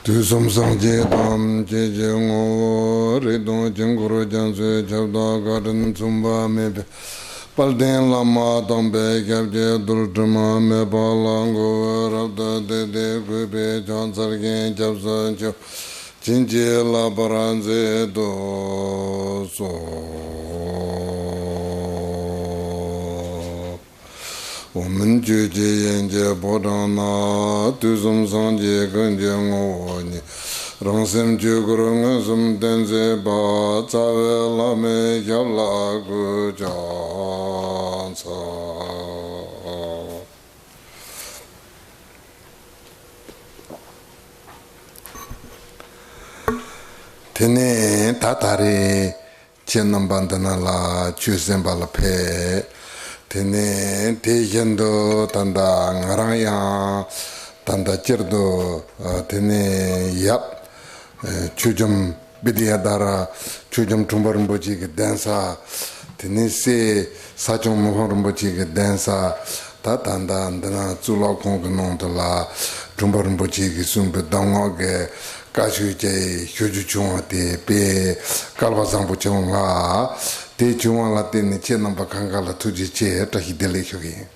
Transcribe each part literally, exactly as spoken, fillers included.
དུས་གསུམ་སངས་རྒྱས་ཐམས་ཅད་ཀྱི་ངོ་བོ། རིག་སྟོང་དཀྱིལ་འཁོར་རྒྱ་མཚོའི་ཁྱབ་བདག་བཀའ་དྲིན་མཚུངས་པ་མེད་པའི་དཔལ་ལྡན་བླ་མ་དམ་པའི་ཞབས་ཀྱི་རྡུལ་དྲི་མ་མེད་པ་ལ་མགོ་བོས་རབ་ཏུ་བཏུད་དེ་གུས་པས་ཕྱག་འཚལ་ཞིང་སྐྱབས་སུ་མཆིའོ། བྱིན་གྱིས་བརླབ་པར་མཛད་དུ་གསོལ། འོག་མིན་ཆོས་ཀྱི་དབྱིངས་ཀྱི་ཕོ་བྲང་ན། དུས་གསུམ་སངས་རྒྱས་ཀུན་གྱི་ངོ་བོ་ཉིད། རང་སེམས་ཆོས་སྐུར་མངོན་སུམ་སྟོན་མཛད་པ། རྩ་བའི་བླ་མའི་ཞབས་ལ་གུས་ཕྱག་འཚལ། དེ་ནས་ད་ད་རེས་ཁྱེད་རྣམ་པ་འདི་ན་ལ་ཆོས་གསན་པ་ལ་ཕེབས། དེ་ནས་དེ་བཞིན་དུ་ད་ལྟ་ང་རང་ཡང་ད་ལྟ་སྤྱིར་དུ་ཨ་དེ་ནས་ཡབ་ཨ་ཆོས་རྒྱམ་བི་དི་ཡ་དྷ་ར་ཆོས་རྒྱམ་དྲུང་པ་རིན་པོ་ཆེ་གི་གདན་ས། དེ་ནས་སྲས་ས་སྐྱོང་མི་ཕམ་རིན་པོ་ཆེ་གི་གདན་ས། ད་ད་ལྟ་འདི་ན་གཙུག་ལག་ཁང་གི་ནང་དུ་ལ་དྲུང་པ་རིན་པོ་ཆེ་གིས་གསུངས་པའི་གདམས་ངག་གི་བཀའ་ཆོས་ཀྱི་ཞུ་རྒྱུ་བྱུང་བ་དེ་དཔེ་སྐལ་བ་བཟང་པོ་བྱུང་ལ། དེ་བྱུང་བ་ལ་བརྟེན་ནས་ཁྱེད་རྣམ་པ་གང་ག་ལ་ཐུགས་རྗེ་ཆེ་བཀྲ་ཤིས་བདེ་ལེགས་ཞུ་གི་ཡིན།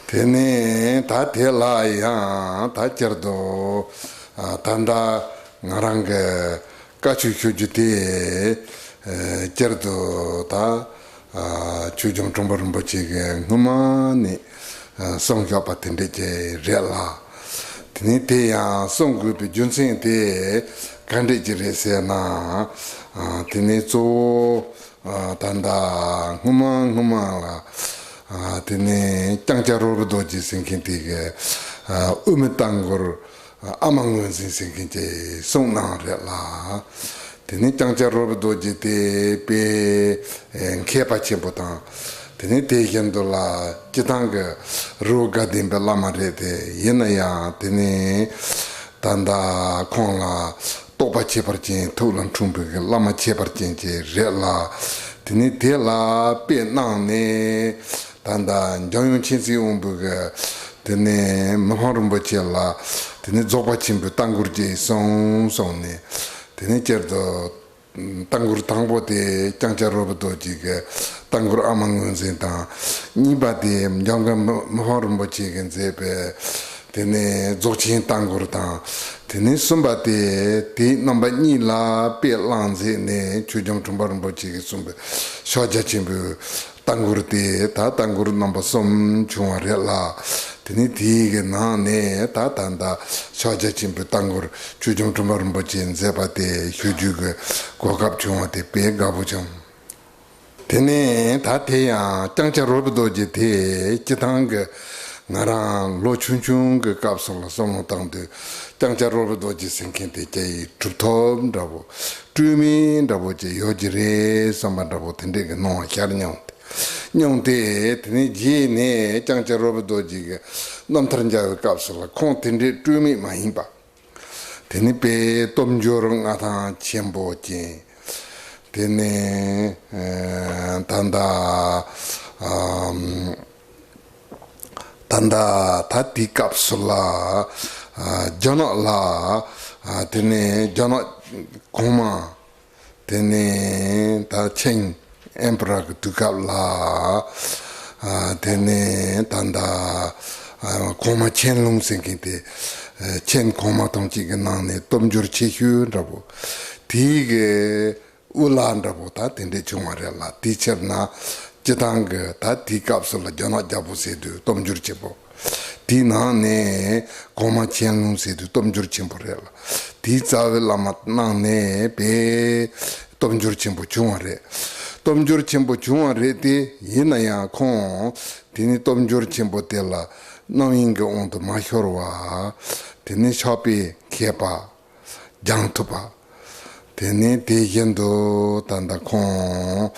དེ་ནས་ད་དེ་ལ་ཡང་ད་སྤྱིར་དུ་ཨ་ད་ལྟ་ང་རང་གི་བཀའ་ཆོས་ཞུ་རྒྱུ་དེ་ཨ་སྤྱིར་དུ་ད་ཨ་ཆོས་རྒྱམ་དྲུང་པ་རིན་པོ་ཆེ་གིས་སྔོན་མ་ནས་ཨ་གསུངས་བཞག་པ་དེ་འདྲས་ཀྱི་རེད་ལ། དེ་ནས་དེ་ཡང་གསུང་དགོས་པའི་རྒྱུ་མཚན་དེ་ག་འདྲས་ཀྱི་རེད་ཟེར་ན། ཨ་དེ་ནས་གཙོ་བོ་ཨ་ད་ལྟ་སྔོན་མ་སྔོན་མ་ལ་ཨ་དེ་ནས་ལྕང་སྐྱ་རོལ་པ་རྡོ་རྗེ་ཟེར་མཁན་དེ་གིས་ཨ་དབུ་མའི་ལྟ་མགུར་ཨ་མ་ངོས་འཛིན་ཟེར་མཁན་གྱི་གསུང་གནང་རེད་ལ། དེ་ནས་ལྕང་སྐྱ་རོལ་པ་རྡོ་རྗེ་དེ་དཔེ་ཨེ་མཁས་པ་ཆེན་པོ་དང་། དེ་ནས་དེ་བཞིན་དུ་ལ་སྤྱི་བཏང་གི་རི་བོ་དགའ་ལྡན་པའི་བླ་མ་རེད་དེ། ཡིན་ན་ཡང་དེ་ནས་ད་ལྟ་ཁོང་ལ་རྟོགས་པ་ཁྱད་པར་ཅན། ཐུགས་ལ་འཁྲུངས་པའི་གི་བླ་མ་ཁྱད་པར་ཅན་ཅིག་རེད་ལ། དེ་ནས་དེ་ལ་དཔེ་གནང་ནས་ད་ལྟ་འཇམ་དབྱངས་མཁྱེན་བརྩེ་དབང་པོ་གིས་དེ་ནས་མི་ཕམ་རིན་པོ་ཆེ་ལ་དེ་ནས་རྫོགས་པ་ཆེན་པོའི་ལྟ་མགུར་ཅིག་གསུངས་གསུངས་ནས། དེ་ནས་སྤྱིར་དུ་ལྟ་མགུར་དང་པོ་དེ་ལྕང་སྐྱ་རོལ་པ་རྡོ་རྗེ་གི་ལྟ་མགུར་ཨ་མ་ངོས་འཛིན་དང་། གཉིས་པ་དེ་འཇམ་མགོན་མི་མི་ཕམ་རིན་པོ་ཆེ་གིས་མཛད་པའི་དེ་ནས་རྫོགས་ཆེན་ལྟ་མགུར་དང་། དེ་ནས་གསུམ་པ་དེ་དེའི་རྣམ་པ་གཉིས་ལ་དཔེ་བླངས་མཛད་ནས་ཆོས་རྒྱམ་དྲུང་པ་རིན་པོ་ཆེ་གིས་གསུངས་པའི་ཕྱག་རྒྱ་ཆེན་པོའི་ལྟ་མགུར་དེ་ད་ལྟ་མགུར་རྣམ་པ་གསུམ་བྱུང་བ་རེད་ལ། དེ་ནས་དེའི་གི་ནང་ནས་ད་ད་ལྟ་ཕྱག་རྒྱ་ཆེན་པོའི་ལྟ་མགུར་ཆོས་རྒྱམ་དྲུང་པ་རིན་པོ་ཆེས་མཛད་པ་དེ་ཞུ་རྒྱུ་གི་གོ་སྐབས་བྱུང་བ་དེ་དཔེ་དགའ་པོ་བྱུང་། དེ་ནས་ད་དེ་ཡང་ལྕང་སྐྱ་རོལ་པ་རྡོ་རྗེ་དེ་སྤྱི་བཏང་གི་ང་རང་ལོ་ཆུང་ཆུང་གི་སྐབས་སུ་ལ་བསམ་བློ་བཏང་དུས། ལྕང་སྐྱ་རོལ་པ་རྡོ་རྗེ་ཟེར་མཁན་དེ་སྐྱ་ཡི་གྲུབ་ཐོབ་འདྲ་བོ། སྤྲོས་མེད་འདྲ་བོ་ཅིག་ཡོད་ཀྱི་རེད་བསམ་པ་འདྲ་བོ་དེ་འདྲས་ཀྱི་སྣང་བ་ཤར་མྱོང་སྟེ། མྱོང་སྟེ། དེ་ནས་རྗེས་ནས་ལྕང་སྐྱ་རོལ་པ་རྡོ་རྗེ་གི་རྣམ་ཐར་མཇལ་བའི་སྐབས་སུ་ལ་ཁོང་དེ་འདྲའི་སྤྲོས་མེད་མ་ཡིན་པ། དེ་ནི་དཔེ་སྟོབས་འབྱོར་མངའ་ཐང་ཆེན་པོ་ཅན། དེ་ནི་ཨ་ད་ལྟ་ཨམ་ད་ལྟ་ད་དེའི་སྐབས་སུ་ལ་ཨ་རྒྱ་ནག་ལ་ཨ་དེ་ནི་རྒྱ་ནག་གོང་མ། དེ་ནས་ད་ཆིང་ཨེམ་པ་ར་གི་དུས་སྐབས་ལ། ཨ་དེ་ནས་ད་ད་ཨ་གོང་མ་ཆན་ལུང་ཟེར་མཁན་དེ། ཨ་ཆིན་གོང་མ་དང་གཅིག་གི་ནང་ནས་སྟོབས་འབྱོར་ཆེ་ཤོས་འདྲ་པོ། དེའི་གི་དབུ་བླ་འདྲ་པོ་ད་དེ་འདྲས་བྱུང་བ་རེད་ལ། དེའི་ཕྱིར་ན་སྤྱི་བཏང་གི་ད་དེའི་སྐབས་སུ་ལ་རྒྱ་ནག་རྒྱལ་པོ་ཟེར་དུས་སྟོབས་འབྱོར་ཆེ་པོ། དེའི་ནང་ནས་གོང་མ་ཆན་ལུང་ཟེར་དུས་སྟོབས་འབྱོར་ཆེན་པོ་རེད་ལ། དེའི་རྩ་བའི་བླ་མ་གནང་ནས་དཔེ་སྟོབས་འབྱོར་ཆེན་པོ་བྱུང་བ་རེད། སྟོབས་འབྱོར་ཆེན་པོ་བྱུང་བ་རེད་དེ། ཡིན་ན་ཡང་ཁོང་དེ་ནི་སྟོབས་འབྱོར་ཆེན་པོ་དེ་ལ་རྣམ་གཡེང་གི་དབང་དུ་མ་ཤོར་བ། དེ་ནི་ཕྱག་དཔེ་མཁས་པ། སྦྱང་ཐུབ་པ། དེ་ནས་དེ་བཞིན་དུ་ད་ལྟ་ཁོང་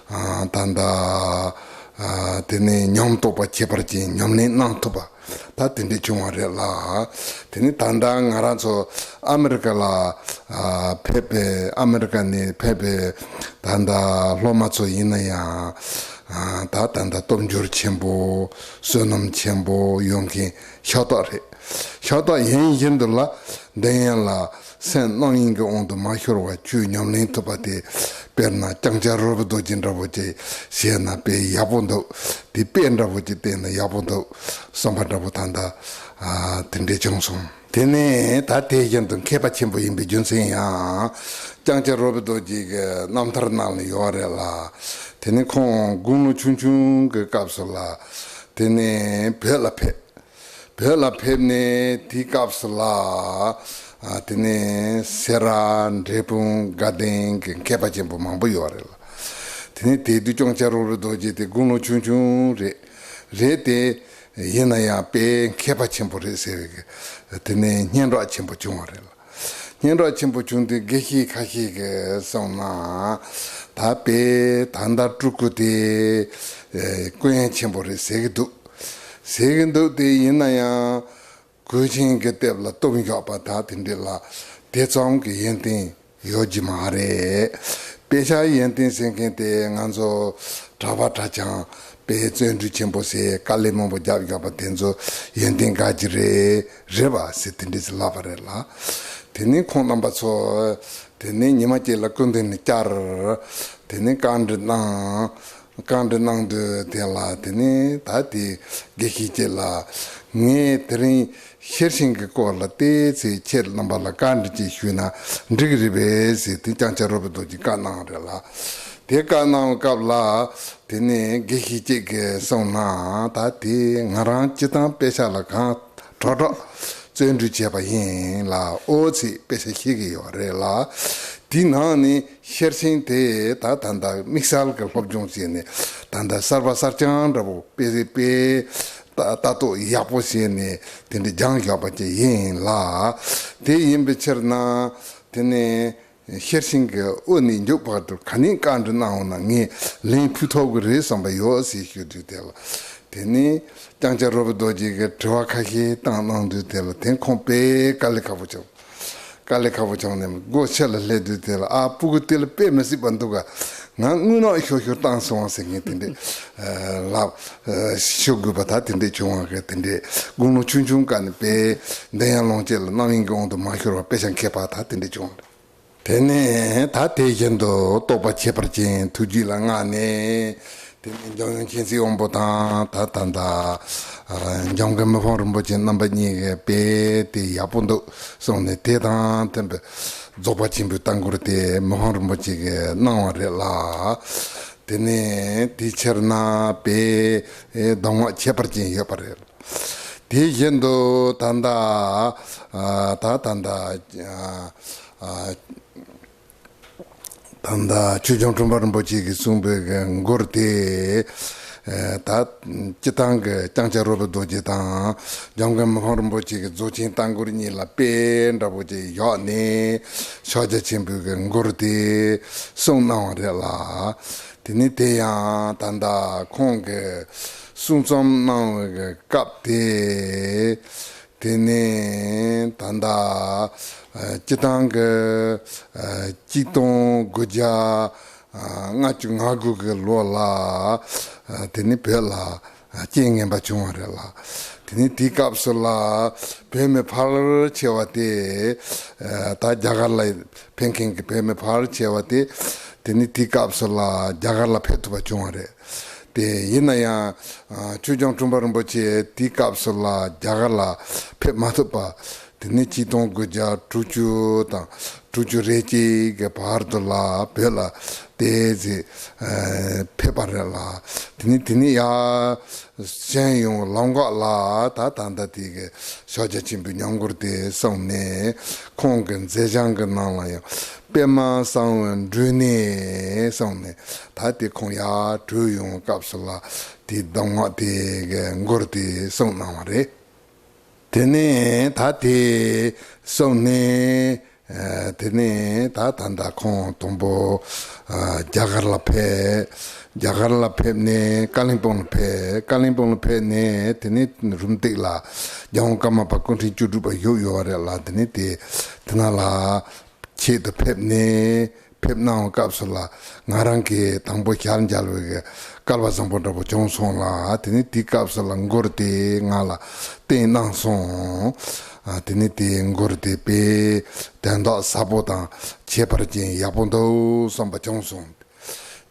ཨ་ད་ལྟ་ཨ་དེ་ནས་ཉམས་རྟོགས་པ་ཁྱད་པར་ཅན་ཉམས་ལེན་གནང་ཐུབ་པ། ད་དེ་འདྲས་བྱུང་བ་རེད་ལ། དེ་ནས་ད་ལྟ་ང་རང་ཚོ་ཨ་མི་རི་ཀ་ལ་ཨ་ཕེབས་པའི་ཨ་མི་རི་ཀ་ནས་ཕེབས་པའི་ད་ལྟ་སློབ་མ་ཚོ་ཡིན་ན་ཡང་ཨ་ད་ད་ལྟ་སྟོབས་འབྱོར་ཆེན་པོ་བསོད་ནམས་ཆེན་པོ་ཡོང་མཁན་ཤ་སྟག་རེད། ཤ་སྟག་ཡིན་བཞིན་དུ་ལ། འདི་ཡན་ལ་སེམས་རྣམ་གཡེང་གི་དབང་དུ་མ་ཤོར་བར་ཆོས་ཉམས་ལེན་ཐུབ་པ་དེ། དཔེར་ན་ལྕང་སྐྱ་རོལ་པའི་རྡོ་རྗེ་འདྲ་པོ་ཅིག་བྱས་ན་དཔེ་ཡག་པོ་འདུག་དེ་དཔེ་འདྲ་པོ་ཅིག་བལྟས་ན་ཡག་པོ་འདུག་བསམ་པ་འདྲ་པོ་ད་ལྟ་ཨ་དེ་འདྲས་བྱུང་སོང་། དེ་ནས་ད་དེ་བཞིན་དུ་མཁས་པ་ཆེན་པོ་ཡིན་པའི་རྒྱུ་མཚན་ཡང་། ལྕང་སྐྱ་རོལ་པའི་རྡོ་རྗེ་གི་རྣམ་ཐར་ནང་ལ་ཡོད་རེད་ལ། དེ་ནས་ཁོང་དགུང་ལོ་ཆུང་ཆུང་གི་སྐབས་སུ་ལ། དེ་ནས་བོད་ལ་ཕེབས། བོད་ལ་ཕེབས་ནས་དེའི་སྐབས་སུ་ལ། ཨ་དེ་ནས་སེ་ར་འབྲས་སྤུངས་དགའ་ལྡན་གྱི་མཁས་པ་ཆེན་པོ་མང་པོ་ཡོད་རེད་ལ། དེ་ནས་དེ་དུས་ལྕང་སྐྱ་རོལ་པའི་རྡོ་རྗེ་དེ་དགུང་ལོ་ཆུང་ཆུང་རེད། རེད་དེ། ཡིན་ན་ཡང་དཔེ་མཁས་པ་ཆེན་པོ་རེད་ཟེར་བའི་དེ་ནས་སྙན་གྲགས་ཆེན་པོ་བྱུང་བ་རེད་ལ། སྙན་གྲགས་ཆེན་པོ་བྱུང་དུས་དགེ་བཤེས་ཁ་ཤས་ཀྱིས་གསུངས་ན། ད་དཔེ་ད་ལྟ་སྤྲུལ་སྐུ་དེ་ཨེ་སྐུ་ཡོན་ཆེན་པོ་རེད་ཟེར་གྱི་འདུག་ཟེར་གྱི་འདུག་དེ་ཡིན་ན་ཡང་གོས་ཆེན་གྱི་སྟེགས་ལ་བཏུམས་བཞག་པ་ད་དེ་འདྲས་ལ་དེ་ཙམ་གྱི་ཡོན་ཏན་ཡོད་ཀྱི་མ་རེད། དཔེ་ཆ་ཡོན་ཏན་ཟེར་མཁན་དེ་ང་ཚོ་གྲྭ་པ་གྲྭ་རྐྱང་དཔེ་བརྩོན་འགྲུས་ཆེན་པོ་ཟེར་དཀའ་ལས་མང་པོ་བརྒྱབ་བཞག་པ་དེ་ཚོ་ཡོན་ཏན་དགའ་གི་རེད། རེད་པ་ཟེར་དེ་འདྲས་ལབ་པ་རེད་ལ། དེ་ནས་ཁོང་རྣམ་པ་ཚོ་དེ་ནས་ཉི་མ་གཅིག་ལ་སྐུ་མདུན་ནས་བཅར། དེ་ནས་བཀའ་འདྲི་གནང་། བཀའ་འདྲི་གནང་དུས་དེ་ལ་དེ་ནས་ད་དེ་དགེ་བཤེས་གཅིག་ལ། ངས་དེ་རིང་ཤེར་ཕྱིན་གྱི་སྐོར་ལ་ཏོག་ཙམ་ཁྱེད་རྣམ་པ་ལ་བཀའ་འདྲི་ཅིག་ཞུས་ན་འགྲིག་གི་རེད་པས་ཟེར་དེ་ལྕང་སྐྱ་རོལ་པའི་རྡོ་རྗེ་བཀའ་གནང་རེད་ལ། དེ་བཀའ་གནང་བའི་སྐབས་ལ་དེ་ནས་དགེ་བཤེས་གཅིག་གིས་གསུངས་ན། ད་དེ་ང་རང་སྤྱིར་བཏང་དཔེ་ཆ་ལ་གང་དྲག་དྲག་བརྩོན་འགྲུས་བྱས་པ་ཡིན་ལ། ཨོ་ཙི་དཔེ་ཆ་ཤེས་ཀྱི་ཡོད་རེད་ལ། དེའི་ནང་ནས་ཤེར་ཕྱིན་དེ་ད་ད་ལྟ་དམིགས་བསལ་གྱི་སློབ་སྦྱོང་བྱས་ནས་ད་ལྟ་གསར་པ་གསར་རྐྱང་འདྲ་པོ་དཔེ་དཔེ་ལྟ་ལྟ་རྟོག་ཡག་པོ་བྱས་ནས་དེ་འདྲ་སྦྱངས་བཞག་པ་ཅིག་ཡིན་ལ། དེ་ཡིན་པའི་ཕྱིར་ན་དེ་ནས། ཤེར་ཕྱིན་གྱི་དབུ་ནས་མཇུག་བར་དུ་ག་ནས་བཀའ་འདྲི་གནང་འོང་ན་ངས་ལན་ཕུལ་ཐུབ་ཀྱི་རེད་བསམ་པ་ཡོད་ཟེར་ཞུ་དུས་དེ་ལ། དེ་ནས་ལྕང་སྐྱ་རོལ་པའི་རྡོ་རྗེ་གིས་དྲི་བ་ཁ་ཤས་བཏང་གནང་དུས་དེ་ལ་དེ་ཁོང་དཔེ་དཀའ་ལས་ཁག་པོ་བྱུང་། དཀའ་ལས་ཁག་པོ་བྱུང་ནས་སྒོ་ཕྱི་ལ་སླེབས་དུས་དེ་ལ། ཨ་སྤུ་གུ་དེ་ལ་དཔེ་མི་སྲིད་པ་འདུག་ག་ང་རྔུལ་ནག་ཤོར་ཤོར་བཏང་སོང་ཟེར་མཁན་དེ་འདྲས་ལབ་ཤོད་དགོས་པ་ད་དེ་འདྲས་བྱུང་བ་གི་དེ་འདྲས་དགུང་ལོ་ཆུང་ཆུང་སྐབས་ནས་དཔེ་འདི་ཡང་ལོངས་སྤྱོད་ལ་རྣམ་གཡེང་གི་དབང་དུ་མ་ཤོར་བ་དཔེ་ཆ་མཁས་པ་ད་དེ་འདྲས་བྱུང་བ་རེད། དེ་ནས་ད་དེ་བཞིན་དུ་རྟོགས་པ་ཁྱད་པར་ཅན་ཐུགས་རྒྱུད་ལ་མངའ་ནས། དེ་ནས་འཇམ་དབྱངས་མཁྱེན་བརྩེ་དབང་པོ་དང་ད་ད་ད་འཇམ་མགོན་མི་ཕམ་རིན་པོ་ཆེ་རྣམ་པ་གཉིས་ཀྱི་དཔེ་དེ་ཡག་པོ་འདུག་གསུངས་ནས། དེ་དང་མཐུན་པའི་རྫོགས་པ་ཆེན་པོའི་ལྟ་མགུར་དེ་མི་ཕམ་རིན་པོ་ཆེ་གིས་གནང་བ་རེད་ལ། དེ་ནས་དེའི་ཕྱིར་ན་དཔེ་གདམས་ངག་ཁྱད་པར་ཅན་ཡོད་པ་རེད། དེ་བཞིན་དུ་ད་ལྟ་ཨ་ད་ད་ལྟ་ཨ་ཨ་ད་ལྟ་ཆོས་སྐྱོང་སྤྲུལ་པ་རིན་པོ་ཆེ་གིས་གསུངས་པའི་གི་མགུར་དེ། ཨ་ད་སྤྱིར་བཏང་གི་ལྕང་སྐྱ་རོལ་པའི་རྡོ་རྗེ་དང་འཇམ་མགོན་མི་ཕམ་རིན་པོ་ཆེ་གི་རྫོགས་ཆེན་ལྟ་མགུར་གཉིས་ལ་དཔེ་འདྲ་པོ་ཅིག་བཞག་ནས་ཕྱག་རྒྱ་ཆེན་པོའི་གི་མགུར་དེ་གསུངས་གནང་བ་རེད་ལ། དེ་ནི་དེ་ཡང་ད་ལྟ་ཁོང་གིས་གསུང་རྩོམ་གནང་བའི་གི་སྐབས་དེ། དེ་ནས་ད་ལྟ་ཨ་སྤྱིར་བཏང་གི་ཨ་གཅིག་སྟོང་དགུ་བརྒྱ་ཨ་ལྔ་བཅུ་ང་དགུ་གི་ལོ་ལ་ཨ་དེ་ནི་བོད་ལ་ཨ་རྐྱེན་ངན་པ་བྱུང་བ་རེད་ལ། དེ་ནི་དེའི་སྐབས་སུ་ལ་བོད་མི་ཕལ་ཆེ་བ་དེ་ཨ་ད་རྒྱ་གར་ལ་ཕེབས་མཁན་གྱི་བོད་མི་ཕལ་ཆེ་བ་དེ་དེ་ནི་དེའི་སྐབས་སུ་ལ་རྒྱ་གར་ལ་ཕེབས་ཐུབ་པ་བྱུང་བ་རེད། དེ་ཡིན་ན་ཡང་ཨ་ཆོས་སྐྱོང་སྤྲུལ་པ་རིན་པོ་ཆེ་དེའི་སྐབས་སུ་ལ་རྒྱ་གར་ལ་ཕེབས་མ་ཐུབ་པ། དེ་ནས་ཆིག་སྟོང་དགུ་བརྒྱ་དྲུག་ཅུ་དང་དྲུག་ཅུ་རེ་གཅིག་གི་བར་དུ་ལ་བོད་ལ་དེ་ཚེ་ཨ་ཕེབས་པ་རེད་ལ། དེ་ནས་དེ་ནས་ཡར་གཞན་ཡོང་ལམ་འགག་ལ་ད་ད་ལྟ་དེ་གི་ཕྱག་རྒྱ་ཆེན་པོའི་ཉམས་མགུར་དེ་གསུངས་ནས། ཁོང་གི་མཛད་བྱང་གི་ནང་ལ་ཡང་པདྨ་གསང་བའི་འབྲུ་གནས་གསུངས་ནས། ད་དེ་ཁོང་ཡར་བྲོས་ཡོང་སྐབས་སུ་ལ་དེ་གདམས་ངག་དེ་གི་མགུར་དེ་གསུངས་གནང་བ་རེད། དེ་ནས་ད་དེ་གསུངས་ནས། ཨ་དེ་ནས་ད་ད་ལྟ་ཁོང་དང་པོ་ཨ་རྒྱ་གར་ལ་ཕེབས། རྒྱ་གར་ལ་ཕེབས་ནས་ཀ་ལིང་སྤུངས་ལ་ཕེབས། ཀ་ལིང་སྤུངས་ལ་ཕེབས་ནས་དེ་ནས་རུམ་བཏེགས་ལ་རྒྱལ་དབང་ཀརྨ་པ་སྐུ་ཕྲེང་བཅུ་དྲུག་པ་བཞུགས་ཡོད་པ་རེད་ལ། དེ་ནས་དེ་དེ་ན་ལ་ཆེད་དུ་ཕེབས་ནས། ཕེབས་གནང་བའི་སྐབས་སུ་ལ་ང་རང་གིས་དང་པོ་ཞལ་མཇལ་བའི་གི་སྐལ་བ་བཟང་པོ་འདྲ་པོ་བྱུང་སོང་ལ། དེ་ནས་དེའི་སྐབས་སུ་ལ་མགུར་དེ་ང་ལ་བསྟན་གནང་སོང་། ཨ། དེ་ནས་དེའི་མགུར་དེ་དཔེ་དོན་དག་ཟབ་པོ་དང་ཁྱད་པར་ཅན་ཡག་པོ་འདུག་བསམ་པ་བྱུང་སོང་།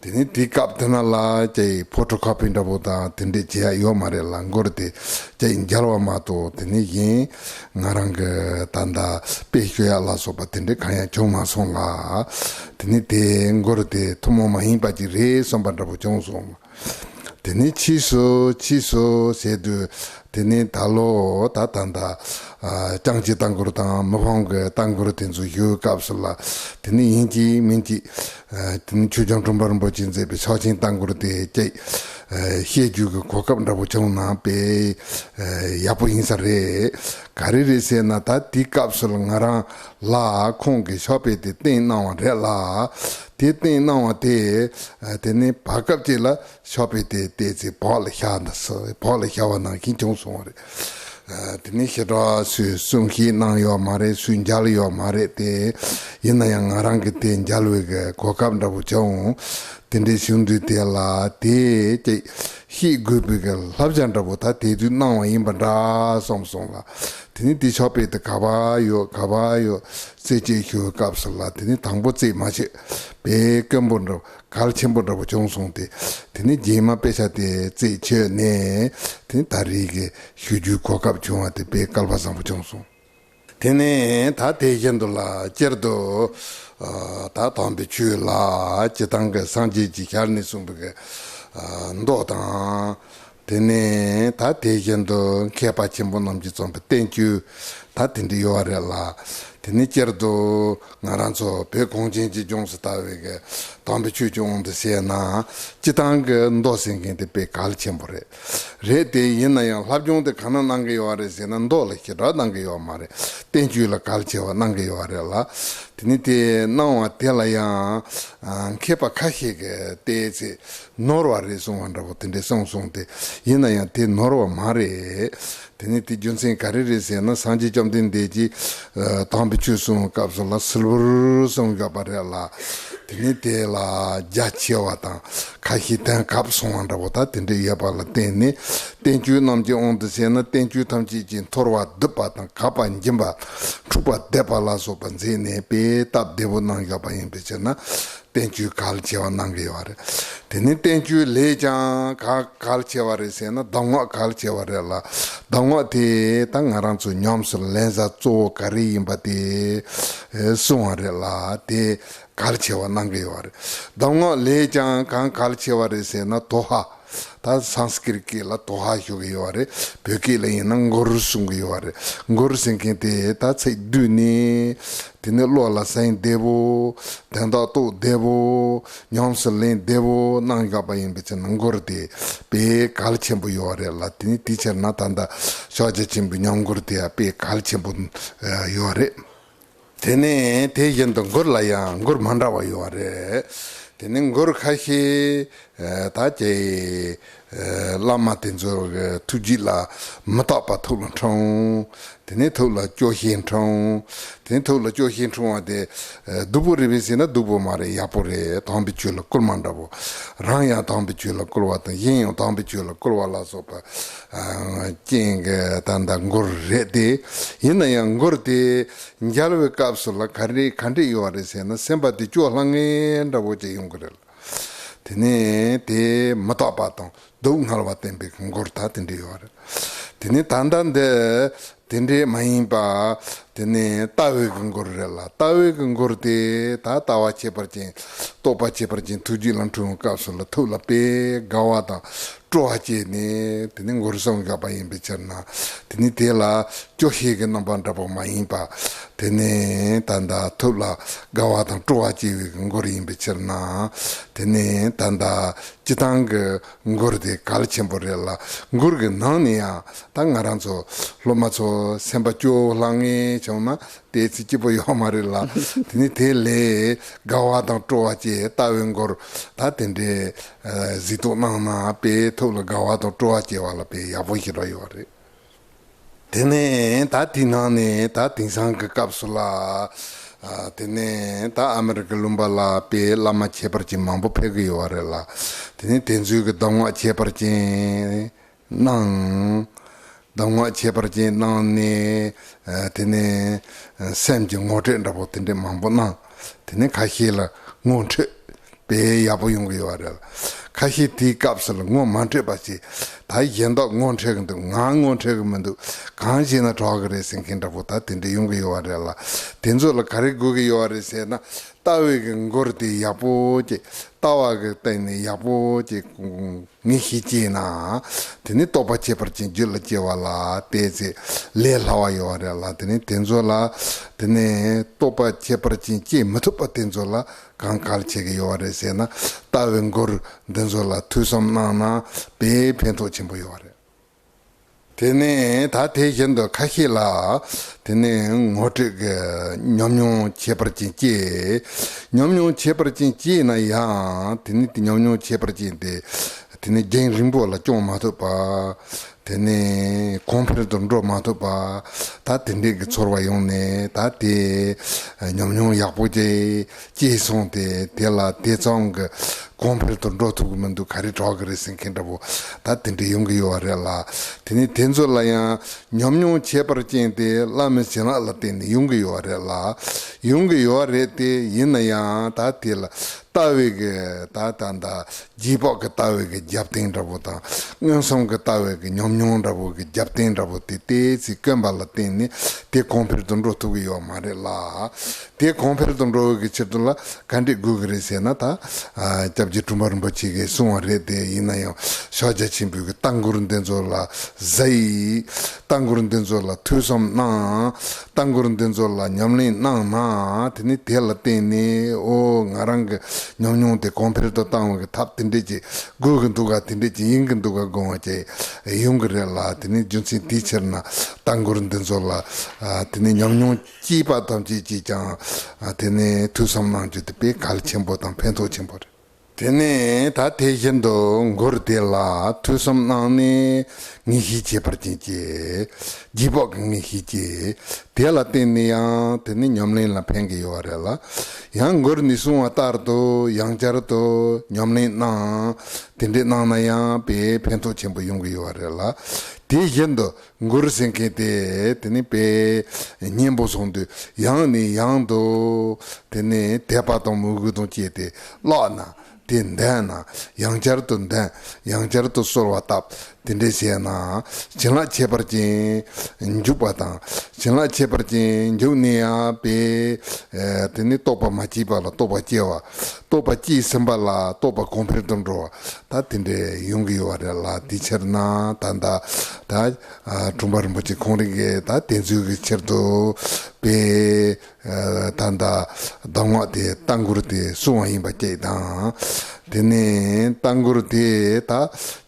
དེ་ནས་དེའི་སྐབས་དེ་ན་ལ་ཀྱེ་ཕོ་ཊོ་ཁོ་པི་འདྲ་པོ་དང་དེ་འདྲས་བྱེད་ཡ་ཡོད་མ་རེད་ལ། མགུར་དེ་ཀྱེ་མཇལ་བ་མ་གཏོགས་དེ་ནས་གཞན་ང་རང་གི་ད་ལྟ་དཔེ་ཤོད་ཡ་ལ་སོགས་པ་དེ་འདྲས་གང་ཡང་བྱུང་མ་སོང་ལ། དེ་ནས་དེ་མགུར་དེ་ཐུན་མོང་མ་ཡིན་པ་ཅིག་རེད་བསམ་པ་འདྲ་པོ་བྱུང་སོང་། དེ་ནས་ཕྱིས་སུ་ཕྱིས་སུ་ཟེར་དུས་དེ་ནས་ད་ལོ་ད་ད་ལྟ་ཨ། ལྕང་སྐྱའི་ལྟ་མགུར་དང་མི་ཕམ་གྱི་ལྟ་མགུར་དེ་ཚོ་ཞུ་བའི་སྐབས་སུ་ལ། དེ་ནས་ཡིན་གཅིག་མིན་གཅིག་ཨ། དེ་ནས་ཆོས་རྒྱལ་འཕྲིན་པ་རིན་པོ་ཆེས་མཛད་པའི་ཕྱག་ཆེན་ལྟ་མགུར་དེ་ཀྱེ་ཨ། བཤད་རྒྱུ་གི་གོ་སྐབས་འདྲ་པོ་བྱུང་ན་དཔེ་ཨ། ཡག་པོ་ཡིན་ས་རེད། ག་རེ་རེད་ཟེར་ན། ད་དེའི་སྐབས་སུ་ལ་ང་རང་ལ་ཁོང་གིས་ཕྱག་དཔེ་དེ་བསྟན་གནང་བ་རེད་ལ། དེ་བསྟན་གནང་བ་དེ་ཨ། དེ་ནས་བར་སྐབས་ཅིག་ལ་ཕྱག་དཔེ་དེ་བལྟས་ཚེ་བག་ལ་ཞ་འདི་སུ་བག་ལ་ཞ་བ་ནང་བཞིན་བྱུང་སོང་བ་རེད། ཨ། དེ་ནས་ཞེ་དྲག་སུས་གསུང་བཤད་གནང་ཡོད་མ་རེད། སུས་མཇལ་ཡོད་མ་རེད་དེ། ཡིན་ན་ཡང་ང་རང་གིས་དེ་མཇལ་བའི་གི་གོ་སྐབས་འདྲ་པོ་བྱུང་། དེ་འདྲའི་བྱུང་དུས་དེ་ལ་དེ་ཀྱེ་ཤེས་དགོས་པའི་གི་བསླབ་བྱ་འདྲ་པོ་ད་དེ་དུས་གནང་བ་ཡིན་པ་འདྲ་བསམ་སོང་ལ། དེ་ནས་དེ་ཕྱག་དཔེ་དེ་ག་པར་ཡོད་ག་པར་ཡོད་རྩད་གཅོད་ཞུ་བའི་སྐབས་སུ་ལ། དེ་ནས་དང་པོ་རྩད་མ་ཆོད་པའི་དཀོན་པོ་འདྲ་པོ། གལ་ཆེན་པོ་འདྲ་པོ་བྱུང་སོང་སྟེ། དེ་ནས་རྗེས་མ་དཔེ་ཆ་དེ་རྩད་ཆོད་ནས། དེ་ནས་ད་རེས་ཀྱི་ཞུ་རྒྱུའི་གོ་སྐབས་བྱུང་བ་དེ་དཔེ་སྐལ་བ་བཟང་པོ་བྱུང་སོང་། དེ་ནས་ད་དེ་བཞིན་དུ་ལ་སྤྱིར་དུ་ཨ། ད་དམ་པའི་ཆོས་ལ་སྤྱིར་བཏང་གི་སངས་རྒྱས་ཀྱི་ཞལ་ནས་གསུངས་པའི་གི་ཨ། མདོ་དང་། དེ་ནས་ད་དེ་བཞིན་དུ་མཁས་པ་ཆེན་པོ་རྣམས་ཀྱིས་གསུངས་པའི་བསྟན་བཅོས་ད་དེ་འདྲ་ཡོད་རེད་ལ། དེ་ནས་སྤྱིར་དུ་ང་རང་ཚོ་བོད་གངས་ཅན་གྱི་ལྗོངས་སུ་ལྟ་བའི་གི་དམ་པའི་ཆོས་ཀྱི་དབང་དུ་བྱས་ན། སྤྱིར་བཏང་གི་མདོ་ཟེར་མཁན་དེ་དཔེ་གལ་ཆེན་པོ་རེད། རེད་དེ་ཡིན་ན་ཡང་སློབ་སྦྱོང་དེ་གང་ན་གནང་གི་ཡོད་རེད་ཟེར་ན། མདོ་ལ་ཞེ་དྲག་གནང་གི་ཡོད་མ་རེད། བསྟན་བཅོས་ལ་གལ་ཆེ་བ་གནང་གི་ཡོད་རེད་ལ། དེ་ནས་དེ་གནང་བ་དེ་ལ་ཡང་ཨ། མཁས་པ་ཁ་ཤས་ཀྱིས་བལྟས་ཚེ་ནོར་བ་རེད་གསུང་བ་འདྲ་པོ་དེ་འདྲས་གསུངས་སོང་སྟེ། ཡིན་ན་ཡང་དེ་ནོར་བ་མ་རེད། དེ་ནས་དེ་རྒྱུ་མཚན་ག་རེ་རེད་ཟེར་ན། སངས་རྒྱས་བཅོམ་ལྡན་འདས་ཀྱིས་ཨ། དམ་པའི་ཆོས་གསུང་བའི་སྐབས་སུ་ལ་ཟུར་བུར་གསུངས་ཡོད་པ་རེད་ལ། དེ་ནས་དེ་ལ་རྒྱ་ཆེ་བ་དང་ཁ་ཤས་དོན་གབ་སོང་བ་འདྲ་པོ་ད་དེ་འདྲས་ཡོད་པ་ལ་བརྟེན་ནས། བསྟན་བཅོས་རྣམས་ཀྱི་དབང་དུ་བྱས་ན། བསྟན་བཅོས་ཐམས་ཅད་ཀྱི་འཐོར་བ་སྡུད་པ་དང་དགག་པ་འབྱིན་པ་འཁྲུག་པ་སྡེབ་པ་ལ་སོགས་པ་མཛད་ནས་དཔེ་སྟབས་བདེ་པོ་གནང་ཡོད་པ་ཡིན་པའི་ཕྱིར་ན། བསྟན་བཅོས་གལ་ཆེ་བ་གནང་གི་ཡོད་རེད། དེ་ནས་བསྟན་བཅོས་ལས་ཀྱང་ག་གལ་ཆེ་བ་རེད་ཟེར་ན། གདམས་ངག་གལ་ཆེ་བ་རེད་ལ། གདམས་ངག་དེ་ད་ང་རང་ཚོ་ཉམས་སུ་ལེན་ས་གཙོ་བོ་ག་རེ་ཡིན་པ་དེ་གསུང་བ་རེད་ལ། དེ་གལ་ཆེ་བ་གནང་གི་ཡོད་རེད། གདམས་ངག་ལས་ཀྱང་གང་གལ་ཆེ་བ་རེད་ཟེར་ན། དོ་ཧ། ད་སཾ་སྐྲྀཏ་སྐད་ལ་དོ་ཧ་ཞུ་གི་ཡོད་རེད། བོད་སྐད་ལ་ཡིན་ན་མགུར་གསུང་གི་ཡོད་རེད། མགུར་ཟེར་མཁན་དེ་ད་ཚིག་བསྡུས་ནས། དེ་ནས་བློ་ལ་ཟིན་བདེ་བོ། དོན་དག་རྟོགས་བདེ་བོ། ཉམས་སུ་ལེན་བདེ་བོ་གནང་ཡོད་པ་ཡིན་པའི་ཕྱིར་ན། མགུར་དེ་དཔེ་གལ་ཆེན་པོ་ཡོད་རེད་ལ། དེ་ནས་དེའི་ཕྱིར་ན་ད་ལྟ་ཤཱཀྱ་ཆེན་པོའི་ཉམས་མགུར་དེ་ཡང་དཔེ་གལ་ཆེན་པོ་ཡོད་རེད། དེ་ནས་དེ་བཞིན་དུ་མགུར་ལ་ཡང་མགུར་མ་འདྲ་བ་ཡོད་རེད། དེ་ནས་མགུར་ཁ་ཤས་ད་ཀྱེ་བླ་མ་དེ་ཚོ་གི་ཐུགས་རྗེ་ལ་མི་རྟག་པ་ཐུགས་ལ་འཁྲུངས། དེ་ནས་ཐུགས་ལ་སྐྱོ་ཤས་འཁྲུངས། དེ་ནས་ཐུགས་ལ་སྐྱོ་ཤས་འཁྲུངས་པ་དེ་སྡུག་པོ་རེད་པས་ཟེར་ན་སྡུག་པོ་མ་རེད། ཡག་པོ་རེད། དམ་པའི་ཆོས་ལ་བསྐུལ་མ་འདྲ་པོ། རང་ཡང་དམ་པའི་ཆོས་ལ་བསྐུལ་བ་དང་། གཞན་ཡང་དམ་པའི་ཆོས་ལ་བསྐུལ་བ་ལ་སོགས་པ་རྐྱེན་གྱིས་ད་ལྟ་མགུར་རེད་དེ། ཡིན་ན་ཡང་མགུར་དེ་མཇལ་བའི་སྐབས་སུ་ལ་ག་རེ་ག་འདྲས་ཡོད་རེད་ཟེར་ན། སེམས་པ་དེ་སྐྱོ་ལྷང་ངེ་འདྲ་པོ་ཅིག་ཡོང་གི་རེད། དེ་ནས་དེ་མི་རྟག་པ་དང་སྡུག་བསྔལ་བ་བསྟན་པའི་མགུར་ད་དེ་འདྲས་ཡོད་རེད། དེ་ནས་ད་ལྟ་འདི་དེ་འདྲས་མ་ཡིན་པ། དེ་ནས་ལྟ་བའི་གི་མགུར་རེད་ལ། ལྟ་བའི་གི་མགུར་དེ་ད་ལྟ་བ་ཁྱད་པར་ཅན། རྟོགས་པ་ཁྱད་པར་ཅན་ཐུགས་རྗེ་ལ་འཁྲུངས་པའི་སྐབས་སུ་ལ་ཐུགས་ལ་དཔེ་དགའ་བ་དང་སྤྲོ་བ་སྐྱེས་ནས་དེ་ནས་མགུར་གསུངས་ཡོད་པ་ཡིན་པའི་ཕྱིར་ན། དེ་ནས་དེ་ལ་སྐྱོ་ཤས་ཀྱི་རྣམ་པ་འདྲ་པོ་མ་ཡིན་པ། དེ་ནས་ད་ལྟ་ཐུགས་ལ་དགའ་བ་དང་སྤྲོ་བ་སྐྱེ་བའི་མགུར་ཡིན་པའི་ཕྱིར་ན། དེ་ནས་ད་ལྟ་སྤྱིར་བཏང་གི་མགུར་དེ་གལ་ཆེན་པོ་རེད་ལ། མགུར་གྱི་ནང་ནས་ཡང་ད་ང་རང་ཚོ་སློབ་མ་ཚོ་སེམས་པ་སྐྱོ་ལྷང་ངེ་བྱུང་ན་དེ་ཚེ་སྐྱིད་པོ་ཡོད་མ་རེད་ལ། དེ་ནས་དེ་ལས་དགའ་བ་དང་སྤྲོ་བ་སྐྱེ་ལྟ་བའི་མགུར་ད་དེ་འདྲའི་གཟིགས་རྟོག་གནང་ན་དཔེ་ཐུགས་ལ་དགའ་བ་དང་སྤྲོ་བ་སྐྱེ་བ་ལ་དཔེ་ཡག་པོ་ཞེ་དྲག་ཡོད་རེད། དེ་ནས་ད་དེའི་ནང་ནས་ད་དེང་སང་གི་སྐབས་སུ་ལ། ཨ། ཨ། དེ་ནས་ད་ཨ་མི་རི་ཀའི་ལུང་པ་ལ་དཔེ་བླ་མ་ཁྱད་པར་ཅན་མང་པོ་ཕེབས་ཀྱི་ཡོད་རེད་ལ། དེ་ནས་དེ་ཚོའི་གི་གདམས་ངག་ཁྱད་པར་ཅན་གནང་། གདམས་ངག་ཁྱད་པར་ཅན་གནང་ནས། ཨ། དེ་ནས་སེམས་ཀྱི་ངོ་སྤྲོད་འདྲ་པོ་དེ་འདྲ་མང་པོ་གནང་། དེ་ནས་ཁ་ཤས་ལ་ངོ་འཕྲོད་དཔེ་ཡག་པོ་ཡོང་གི་ཡོད་རེད་ལ། ཁ་ཤས་དེའི་སྐབས་སུ་ལ་ངོ་མ་འཕྲོད་པ་ཞིག་ད་གཞན་དག་ངོ་འཕྲོད་ཀྱི་འདུག་ང་ངོ་འཕྲོད་ཀྱི་མི་འདུག་གང་བྱས་ན་གྲོགས་ཀྱི་རེད་ཟེར་མཁན་འདྲ་པོ་ད་དེ་འདྲ་ཡོང་གི་ཡོད་རེད་ལ། དེ་ཚོ་ལ་ག་རེ་དགོས་ཀྱི་ཡོད་རེད་ཟེར་ན། ལྟ་བའི་གི་མགུར་དེ་ཡག་པོ་ཅིག་ལྟ་བ་གི་སྟེང་ནས་ཡག་པོ་ཅིག་ངེས་ཤེས་སྐྱེས་ན། དེ་ནས་རྟོགས་པ་ཁྱད་པར་ཅན་རྒྱུད་ལ་སྐྱེ་བ་ལ་བལྟས་ཚེ་ལས་སླ་བ་ཡོད་རེད་ལ། དེ་ནས་དེ་ཚོ་ལ། དེ་ནས་རྟོགས་པ་ཁྱད་པར་ཅན་སྐྱེ་མི་ཐུབ་པ་དེ་ཚོ་ལ་གང་གལ་ཆེ་གི་ཡོད་རེད་ཟེར་ན། ལྟ་བའི་མགུར་འདི་ཚོ་ལ་ཐོས་བསམ་གནང་ན་དཔེ་ཕན་ཐོགས་ཆེན་པོ་ཡོད་རེད། དེ་ནས་ད་དེ་བཞིན་དུ་ཁ་ཤས་ལ། དེ་ནས་ངོ་སྤྲོད་ཀྱི་ཉམས་མྱོང་ཁྱད་པར་ཅན་སྐྱེས། ཉམས་མྱོང་ཁྱད་པར་ཅན་སྐྱེས་ན་ཡང་དེ་ནས་དེ་ཉམས་མྱོང་ཁྱད་པར་ཅན་དེ། དེ་ནས་རྒྱུན་རིང་པོ་ལ་སྐྱོང་མ་ཐུབ་པ། དེ་ནས་གོང་འཕེལ་དུ་འགྲོ་མ་ཐུབ་པ། ད་དེ་འདྲས་ཀྱི་ཚོར་བ་ཡོང་ནས་ད་དེ་ཉམས་མྱོང་ཡག་པོ་ཅིག་སྐྱེས་སོང་སྟེ། དེ་ལ་དེ་ཙམ་གྱི་གོང་འཕེལ་དུ་འགྲོ་ཐུབ་ཀྱི་མི་འདུག་ག་རེ་གྲོགས་ཀྱི་རེད་ཟེར་མཁན་འདྲ་པོ་ད་དེ་འདྲས་ཡོང་གི་ཡོད་རེད་ལ། དེ་ནས་དེ་ཚོ་ལ་ཡང་ཉམས་མྱོང་ཁྱད་པར་ཅན་དེ་བླ་མའི་བྱིན་རླབས་ལ་བརྟེན་ནས་ཡོང་གི་ཡོད་རེད་ལ། ཡོང་གི་ཡོད་རེད་དེ། ཡིན་ན་ཡང་ད་དེ་ལ་ལྟ་བའི་གི་ད་ད་ད། རྗེས་དཔག་གི་ལྟ་བའི་གི་རྒྱབ་རྟེན་འདྲ་པོ་དང་། མངོན་སུམ་གྱི་ལྟ་བའི་གི་ཉམས་མྱོང་འདྲ་པོ་གི་རྒྱབ་རྟེན་འདྲ་པོ་དེ་ཏོག་ཙམ་དཀོན་པ་ལ་བརྟེན་ནས་དེ་གོང་འཕེལ་དུ་འགྲོ་ཐུབ་ཀྱི་ཡོད་མ་རེད་ལ། དེ་གོང་འཕེལ་དུ་འགྲོ་བའི་གི་ཕྱིར་དུ་ལ་ག་འདྲས་དགོས་ཀྱི་རེད་ཟེར་ན། ད་ཨ་སྐྱབས་རྗེ་དྲུང་པ་རིན་པོ་ཆེ་གིས་གསུངས་པ་རེད་དེ། ཡིན་ན་ཡང་ཕྱག་རྒྱ་ཆེན་པོའི་གི་ལྟ་མགུར་འདི་ཚོ་ལ་གཟིགས། ལྟ་མགུར་འདི་ཚོ་ལ་ཐོས་བསམ་གནང་། ལྟ་མགུར་འདི་ཚོ་ལ་ཉམས་ལེན་གནང་ན། དེ་ནི་དེ་ལ་བརྟེན་ནས་ཨོ་ང་རང་གི་ཉམས་མྱོང་དེ་གོང་འཕེལ་དུ་བཏང་བའི་གི་ཐབས་དེ་འདྲས་ཅིག་དགོས་ཀྱི་འདུག་ག་དེ་འདྲས་ཅིག་ཡིན་གྱི་འདུག་ག་དགོངས་པ་ཅིག་ཡོང་གི་རེད་ལ། དེ་ནི་རྒྱུ་མཚན་དེའི་ཕྱིར་ན་ལྟ་མགུར་འདི་ཚོ་ལ། ཨ་དེ་ནི་ཉམས་མྱོང་སྐྱེས་པ་ཐམས་ཅད་ཀྱིས་ཀྱང་ཨ་དེ་ནི་ཐོས་བསམ་གནང་རྒྱུ་དེ་དཔེ་གལ་ཆེན་པོ་དང་ཕན་ཐོགས་ཆེན་པོ་རེད། དེ་ནས་ད་དེ་བཞིན་དུ་མགུར་དེ་ལ་ཐོས་བསམ་གནང་ནས་ངེས་ཤེས་ཁྱད་པར་ཅན་སྐྱེས། རྗེས་དཔག་གི་ངེས་ཤེས་སྐྱེས། དེ་ལ་བརྟེན་ནས་ཡང་དེ་ནི་ཉམས་ལེན་ལ་ཕན་གྱི་ཡོད་རེད་ལ། ཡང་མགུར་ནས་གསུངས་པ་ལྟར་དུ་ཡང་བསྐྱར་དུ་ཉམས་ལེན་གནང་། དེ་འདྲས་གནང་ན་ཡང་དཔེ་ཕན་ཐོགས་ཆེན་པོ་ཡོང་གི་ཡོད་རེད་ལ། དེ་བཞིན་དུ་མགུར་ཟེར་མཁན་དེ་དེ་ནི་དཔེ་སྙན་པོ་སོང་དུས་ཡང་ནས་ཡང་དུ་དེ་ནི་དད་པ་དང་མོས་གུས་དང་བཅས་ཏེ་བཀླགས་ན། དེ་འདོན་ན། ཡང་བསྐྱར་དུ་འདོན། ཡང་བསྐྱར་དུ་གསོལ་བ་བཏབ། དེ་འདྲས་བྱས་ན་བྱིན་རླབས་ཁྱད་པར་ཅན་འཇུག་པ་དང་། བྱིན་རླབས་ཁྱད་པར་ཅན་འཇུག་ནས་ཡང་དཔེ་ཨ་དེ་ནི་རྟོགས་པ་མ་སྐྱེས་པ་ལ་རྟོགས་པ་སྐྱེ་བ། རྟོགས་པ་སྐྱེས་ཟིན་པ་ལ་རྟོགས་པ་གོང་འཕེལ་དུ་འགྲོ་བ། ད་དེ་འདྲས་ཡོང་གི་ཡོད་པ་རེད་ལ། དེའི་ཕྱིར་ན་ད་ལྟ་ད་ཨ་དྲུང་པ་རིན་པོ་ཆེ་ཁོང་རང་གིས་ད་དེ་ཚོའི་གི་ཕྱིར་དུ་དཔེ། ཨ་ད་ལྟ་གདམས་ངག་དེ་ལྟ་མགུར་དེ་གསུངས་པ་ཡིན་པ་གཅིག་དང་། དེ་ནས་ལྟ་མགུར་དེ་ད་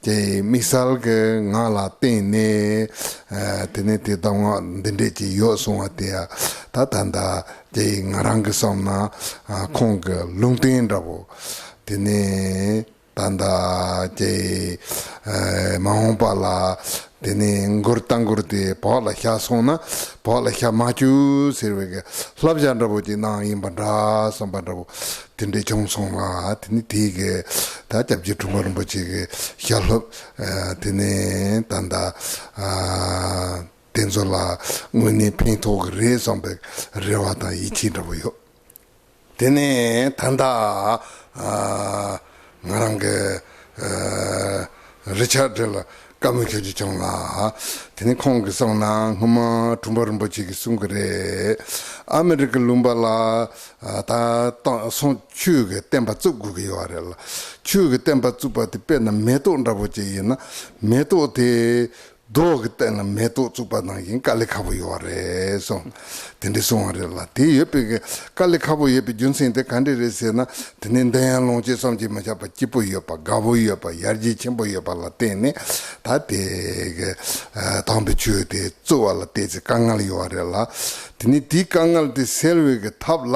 ཀྱེ་དམིགས་བསལ་གྱི་ངག་ལ་བརྟེན་ནས། ཨ་དེ་ནས་དེ་གདམས་ངག་འདི་འདྲས་ཀྱི་ཡོད་གསུངས་པ་དེ་ད་ད་ལྟ་ཀྱེ་ང་རང་གི་བསམ་ན་ཨ་ཁོང་གི་ལུང་བསྟན་འདྲ་པོ། དེ་ནས། ད་ལྟ་ཀྱེ་ཨ་མ་འོངས་པ་ལ་དེ་ནས་མགུར་ལྟ་མགུར་དེ་བག་ལ་ཞ་སོང་ན་བག་ལ་ཞ་མ་བཅུག་ཟེར་བའི་གི་བསླབ་བྱ་འདྲ་པོ་ཅིག་གནང་ཡིན་པ་འདྲ་བསམ་པ་འདྲ་པོ་དེ་འདྲས་བྱུང་སོང་ལ། དེ་ནི་དེའི་གི་ད་སྐྱབས་རྗེ་དྲུང་པ་རིན་པོ་ཆེ་གི་ཞལ་སློབ་ཨ་དེ་ནས་ད་ལྟ་ཨ་དེ་ཚོ་ལ་དངོས་གནས་ཕན་ཐོགས་ཀྱི་རེད་བསམ་པའི་རེ་བ་དང་ཡིད་ཆེས་འདྲ་པོ་ཡོད། དེ་ནས་ད་ལྟ་ཨ་ང་རང་གི་ཨ་རི་ཆར་ཌི་ལ་བཀའ་མོལ་ཞུ་རྒྱུ་བྱུང་ལ། དེ་ནས་ཁོང་གིས་གསུངས་ན་སྔོན་མ་དྲུང་པ་རིན་པོ་ཆེ་གིས་གསུང་གི་རེད། ཨ་མི་རི་ཀའི་ལུང་པ་ལ་ཨ་ད་ད་སོང་ཆོས་ཀྱི་བསྟན་པ་བཙུགས་དགོས་ཀྱི་ཡོད་རེད་ལ། ཆོས་ཀྱི་བསྟན་པ་བཙུགས་པ་དེ་དཔེར་ན་མེ་ཏོག་འདྲ་པོ་ཅིག་ཡིན་ན་མེ་ཏོག་དེ། རྡོ་གི་སྟེང་ལ་མེ་ཏོག་བཙུགས་པ་ནང་བཞིན་དཀའ་ལས་ཁག་པོ་ཡོད་རེད་གསུངས། དེ་འདྲ་གསུངས་པ་རེད་ལ། དེ་ཡོད་པའི་གི་དཀའ་ལས་ཁག་པོ་ཡོད་པའི་རྒྱུ་མཚན་དེ་ག་འདྲ་རེད་ཟེར་ན། དེ་ནས་འདོན་ཡག་ལོངས་སྤྱོད་བསམ་གྱིས་མི་ཁྱབ་པ་སྐྱིད་པོ་ཡོད་པ། དགའ་པོ་ཡོད་པ། ཡར་རྒྱས་ཆེན་པོ་ཡོད་པ་ལ་བརྟེན་ནས་ད་དེ་གི་ཨ་དམ་པའི་ཆོས་དེ་བཙུགས་པ་ལ་བལྟས་ཚེ་དཀའ་ངལ་ཡོད་པ་རེད་ལ། དེ་ནས་དེའི་དཀའ་ངལ་དེ་སེལ་བའི་གི་ཐབས་ལ་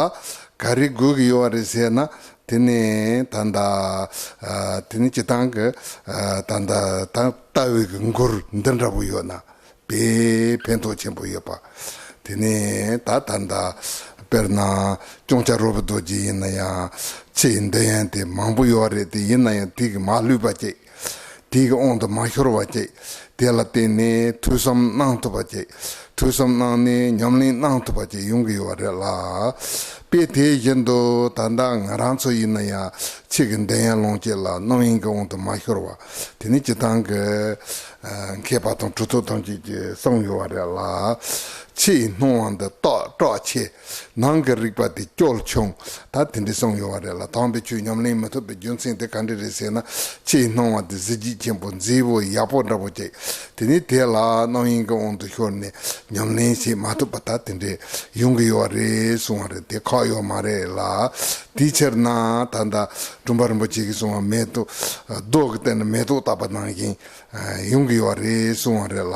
ག་རེ་དགོས་ཀྱི་ཡོད་པ་རེད་ཟེར་ན། དེ་ནས་ད་ལྟ་ཨ་དེ་ནས་སྤྱིར་བཏང་གི་ཨ་ད་ལྟ་ད་ལྟ་བའི་གི་མགུར་འདི་འདྲ་པོ་ཡོད་ན་དཔེ་ཕན་ཐོགས་ཆེན་པོ་ཡོད་པ། དེ་ནས་ད་ད་ལྟ་ དཔེར་ན་སྐྱོང་བྱ་རོལ་པའི་རྡོ་རྗེ་ཡིན་ན་ཡང་ཆེས་འདོན་ཡན་དེ་མང་པོ་ཡོད་རེད། དེ་ཡིན་ན་ཡང་དེ་གི་མ་ལུས་པ་ཅིག་དེ་གི་དབང་དུ་མ་ཤོར་བ་ཅིག་དེ་ལ་བརྟེན་ནས་ཐོས་བསམ་གནང་ཐུབ་པ་ཅིག་ཐོས་བསམ་གནང་ནས་ཉམས་ལེན་གནང་ཐུབ་པ་ཅིག་ཡོང་གི་ཡོད་རེད་ལ། དཔེ་དེ་བཞིན་དུ་ད་ལྟ་ང་རང་ཚོ་ཡིན་ན་ཡང་ཆེས་གི་འདོན་ཡན་ལོངས་སྤྱོད་ལ་རྣམ་གཡེང་གི་དབང་དུ་མ་ཤོར་བ། དེ་ནི་སྤྱིར་བཏང་གི་མཁས་པ་དང་གྲུབ་ཐོབ་ཐམས་ཅད་ཀྱིས་གསུངས་ཡོད་པ་རེད་ལ། ཕྱི་ཡི་སྣང་བ་འདི་རྟོག་གྲོགས་ཆེ། ནང་གི་རིག་པ་དེ་སྐྱོ་ཆུང་། ད་དེ་འདྲ་གསུངས་ཡོད་པ་རེད་ལ། དམ་པའི་ཆོས་ཉམས་ལེན་མི་ཐུབ་པའི་རྒྱུ་མཚན་དེ་ག་འདྲ་རེད་ཟེར་ན། ཕྱི་ཡི་སྣང་བ་དེ་གཟི་བརྗིད་ཆེན་པོ་མཛེས་པོ་ཡག་པོ་འདྲ་པོ་ཅིག་དེ་ནི་དེ་ལ་རྣམ་གཡེང་གི་དབང་དུ་ཤོར་ནས་ཉམས་ལེན་བྱེད་མ་ཐུབ་པ་ད་དེ་འདྲ་ཡོང་གི་ཡོད་པ་རེད་གསུངས་པ་རེད། དེ་ཁག་ཡོད་མ་རེད་ལ། དེའི་ཕྱིར་ན་ད་ལྟ་སྒྲོལ་མ་རིན་པོ་ཆེ་གིས་གསུངས་པ་མེ་ཏོག་རྡོ་གི་སྟེང་ན་མེ་ཏོག་བཏབ་པ་ནང་བཞིན། ཡོང་གི་ཡོད་རེད་གསུང་བ་རེད་ལ།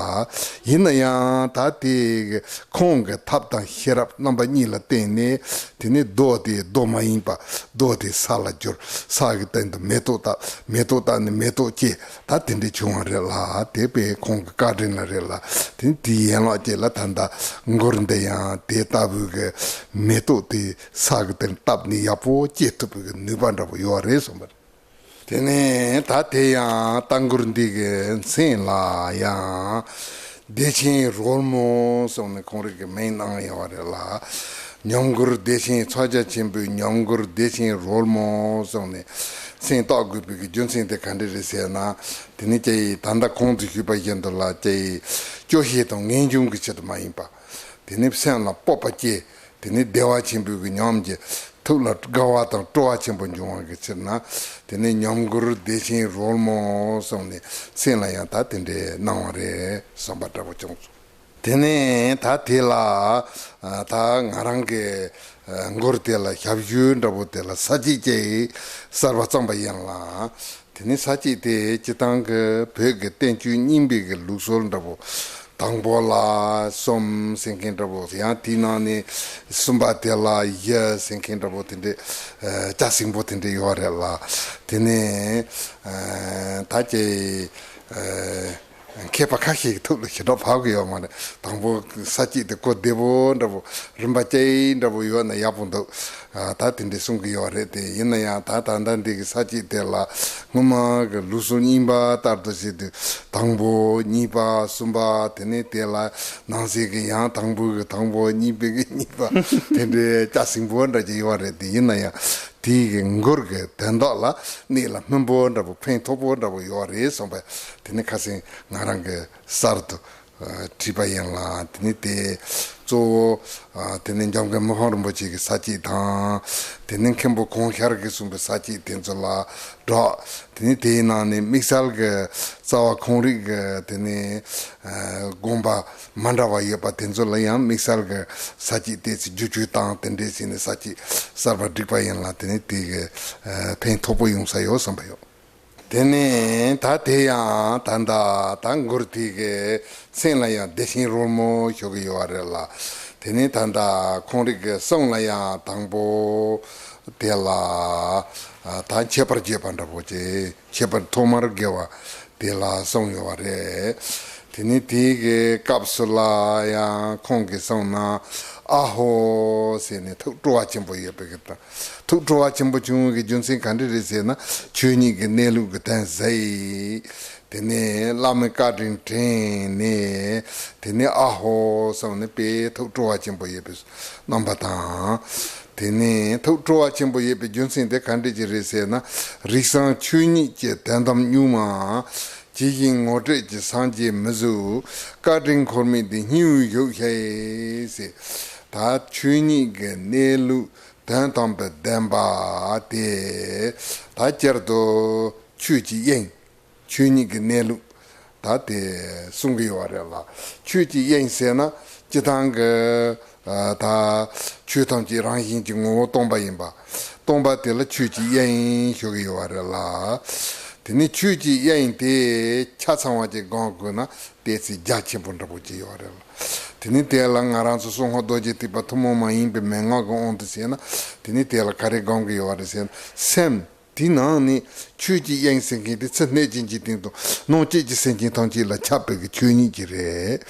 ཡིན་ན་ཡང་ད་དེ་ཁོང་གི་ཐབས་དང་ཤེས་རབ་རྣམ་པ་གཉིས་ལ་བརྟེན་ནས། དེ་ནས་རྡོ་དེ་རྡོ་མ་ཡིན་པ་རྡོ་དེ་ས་ལ་གྱུར། ས་གི་སྟེང་དུ་མེ་ཏོག་བཏབ། མེ་ཏོག་བཏབ་ནས་མེ་ཏོག་སྐྱེས། ད་དེ་འདྲས་བྱུང་བ་རེད་ལ། དེ་དཔེ་ཁོང་གི་བཀའ་དྲིན་ལ་རེད་ལ། དེ་ནས་དེའི་ཡན་ལག་ཅིག་ལ་ད་ལྟ་མགུར་འདི་ཡང་དེ་ལྟ་བུའི་གི་མེ་ཏོག་དེ་ས་གི་སྟེང་བཏབ་ནས་ཡག་པོ་སྐྱེ་ཐུབ་པའི་གི་ནུས་པ་འདྲ་པོ་ཡོད་རེད་གསུངས་པ་རེད། དེ་ནས་ད་དེ་ཡང་རྟ་མགུར་འདི་གི་མཚན་ལ་ཡང་བདེ་ཆེན་རོལ་མོ་གསུངས་ནས་ཁོང་རང་གི་མིང་གནང་ཡོད་པ་རེད་ལ། ཉམས་མགུར་བདེ་ཆེན་མཚོ་རྒྱ་ཆེན་པོའི་ཉམས་མགུར་བདེ་ཆེན་རོལ་མོ་གསུངས་ནས་མཚན་བཏགས་དགོས་པའི་གི་རྒྱུ་མཚན་དེ་ག་འདྲ་རེད་ཟེར་ན། དེ་ནི་ཀྱེ་ད་ལྟ་གོང་དུ་ཞུས་པ་བཞིན་དུ་ལ་ཀྱེ་སྐྱོ་ཤས་དང་ངེས་འབྱུང་གི་ཆེད་དུ་མ་ཡིན་པ། དེ་ནི་སེམས་ལ་སྤོབས་པ་སྐྱེ། དེ་ནི་བདེ་བ་ཆེན་པོའི་གི་ཉམས་ཀྱི་ཐུགས་ལ་དགའ་བ་དང་སྤྲོ་བ་ཆེན་པོ་འབྱུང་བ་གི་ཕྱིར་ན། དེ་ནི་ཉམས་མགུར་བདེ་ཆེན་རོལ་མོ་གསུངས་ནས་མཚན་ལ་ཡང་ད་དེ་འདྲའི་གནང་བ་རེད་བསམ་པ་འདྲ་པོ་བྱུང་སོང་། དེ་ནས་ད་དེ་ལ་ད་ང་རང་གི་མགུར་དེ་ལ་ཞབས་ཞུ་འདྲ་པོ་དེ་ལ་ས་བཅད་ཅིག་གསར་པ་བརྩམས་པ་ཡིན་ལ། དེ་ནི་ས་བཅད་དེ་སྤྱིར་བཏང་གི་བོད་ཀྱི་བསྟན་བཅོས་རྙིང་པའི་གི་ལུགས་སྲོལ་འདྲ་པོ། དང་པོ་ལ་གསུམ་ཟེར་མཁན་འདྲ་པོ། ཡང་དེའི་ནང་ནས་གསུམ་པ་དེ་ལ་བཞི་ཟེར་མཁན་འདྲ་པོ་དེ་འདྲའི་ཨ་རྒྱ་སྲིང་པོ་དེ་འདྲ་ཡོད་རེད་ལ། དེ་ནས་ཨ་ད་ཀྱེ་ཨ་མཁས་པ་ཁ་ཤས་ཀྱི་ཐུགས་ལ་ཞེ་དྲག་བབས་ཀྱི་ཡོད་མ་རེད། དང་པོ་ས་བཅད་དེ་གོ་བདེ་པོ་འདྲ་པོ། རིམ་པ་ཅིག་འདྲ་པོ་ཡོད་ན་ཡག་པོ་འདུག་ཨ་ད་དེ་འདྲས་གསུང་གི་ཡོད་རེད། དེ་ཡིན་ན་ཡང་ད་ད་ལྟ་འདི་གི་ས་བཅད་དེ་ལ་སྔོན་མ་གི་ལུགས་སྲོལ་རྙིང་པ་ལྟར་དུ་བྱས་ཏེ་དང་པོ་གཉིས་པ་གསུམ་པ་དེ་ནས་དེ་ལ་ནང་གསེས་ཀྱི་ཡང་དང་པོ་གི་དང་པོ་གཉིས་པའི་གི་གཉིས་པ་དེ་འདྲའི་རྒྱ་སྲིང་པོ་འདྲ་ཅིག་ཡོད་རེད། དེ་ཡིན་ན་ཡང་དེའི་གི་མགུར་གི་དོན་དག་ལ་གནད་ལ་སྨིན་པོ་འདྲ་པོ་ཕན་ཐོགས་པོ་འདྲ་པོ་ཡོད་རེད་གསུངས་པས། དེ་ནི་ཁ་སང་ང་རང་གི་གསར་དུ་བྲིས་པ་ཡིན་ལ། དེ་ནི་དེ་གཙོ་བོ་དེ་ནི་འཇམ་མགོན་མི་ཕམ་རིན་པོ་ཆེ་གི་ས་བཅད་དང་། དེ་ནི་མཁན་པོ་གོང་ཤར་གྱིས་གསུངས་པའི་ས་བཅད་དེ་ཚོ་ལ་སྦྲགས། དེ་ནི་དེའི་ནང་ནས་དམིགས་བསལ་གྱི་རྩ་བ་ཁོང་རིག་གི་དེ་ནི་དགོངས་པ་མ་འདྲ་བ་ཡོད་པ་དེ་ཚོ་ལ་ཡང་དམིགས་བསལ་གྱི་ས་བཅད་དེ་ཚོ་བསྒྱུར་བཅོས་དང་དེ་འདྲས་བྱས་ནས་ས་བཅད་གསར་པ་བསྒྲིགས་པ་ཡིན་ལ། དེ་ནི་དེ་གི་ཕན་ཐོགས་པོ་ཡོང་ས་ཡོད་བསམ་པ་ཡོད། དེ་ནས་ད་དེ་ཡང་ད་ལྟ་ད་མགུར་དེ་གི་མཚན་ལ་ཡང་བདེ་ཆེན་རོལ་མོ་ཞུ་གི་ཡོད་རེད་ལ། དེ་ནས་ད་ལྟ་ཁོང་རིག་གི་གསུང་ལ་ཡང་དང་པོ་དེ་ལ་ད་མཆོད་པར་བརྗོད་པ་འདྲ་པོ་ཅིག་མཆོད་པར་ཐོག་མར་དགེ་བ་དེ་ལ་གསུངས་ཡོད་པ་རེད། དེ་ནས་དེའི་གི་སྐབས་སུ་ལ་ཡང་ཁོང་གིས་གསུངས་ན་ཨ་ཧོ་ཟེར་ནས་ཐུགས་སྤྲོ་བ་ཆེན་པོ་ཡོད་པའི་གི་དང་། ཐུགས་སྤྲོ་བ་ཆེན་པོ་བྱུང་བའི་རྒྱུ་མཚན་ག་འདྲ་རེད་ཟེར་ན། ཆོས་ཉིད་ཀྱི་གནས་ལུགས་ཀྱི་དོན་གཟིགས། དེ་ནས་བླ་མའི་བཀའ་དྲིན་དྲན་ནས། དེ་ནས་ཨ་ཧོ་བསམ་ནས་དཔེ་ཐུགས་སྤྲོ་བ་ཆེན་པོ་ཡོད་པའི་རྣམ་པ་དང་། དེ་ནས་ཐུགས་སྤྲོ་བ་ཆེན་པོ་ཡོད་པའི་རྒྱུ་མཚན་དེ་ག་འདྲ་ཅིག་རེད་ཟེར་ན། རིགས་བཟང་ཆོས་ཉིད་ཀྱི་དོན་དམ་གཉུག་མ། ཇི་བཞིན་ངོ་སྤྲོད་ཀྱི་སངས་རྒྱས་མི་གཟུགས། བཀའ་དྲིན་འཁོར་མེད་དེ་སྙིང་དབུས་བཞུགས་ཤིག་ཟེར། ད་ཆོས་ཉིད་ཀྱི་གནས་ལུགས་དོན་དམ་པའི་བདེན་པ་དེ་ད་བསྐྱར་དུ་ཆོས་ཀྱི་དབྱིངས། ཆོས་ཉིད་ཀྱི་གནས་ལུགས་ད་དེ་གསུང་གི་ཡོད་རེད་ལ། ཆོས་ཀྱི་དབྱིངས་ཟེར་ན་སྤྱིར་བཏང་གི་ད་ཆོས་ཐམས་ཅད་རང་བཞིན་གྱིས་ངོ་བོ་སྟོང་པ་ཡིན་པ། སྟོང་པ་དེ་ལ་ཆོས་ཀྱི་དབྱིངས་ཞུ་གི་ཡོད་རེད་ལ། དེ་ནི་ཆོས་ཀྱི་དབྱིངས་དེ་ཆ་ཚང་བ་ཅིག་སྒོམ་དགོས་ན་ཏོག་ཙམ་རྒྱ་ཆེན་པོ་འདྲ་པོ་ཅིག་ཡོད་རེད་ལ། དེ་ནི་དེ་ལ་ང་རང་ཚོ་གསང་སྔགས་རྡོ་རྗེ་ཐེག་པ་ཐུན་མོང་མ་ཡིན་པའི་མན་ངག་གི་དབང་དུ་བྱས་ན། དེ་ནི་དེ་ལ་ག་རེ་སྒོམ་གི་ཡོད་རེད་ཟེར་ན། སེམས་དེའི་ནང་ནས་ཆོས་ཀྱི་དབྱིངས་ཟེར་མཁན་དེ་ཚུར་གནས་ཅན་གྱི་སྟེང་དུ་ནང་བཅུད་ཀྱི་སེམས་ཅན་ཐམས་ཅད་ལ་ཁྱབ་པའི་གི་ཆོས་ཉིད་ཀྱི་རེད།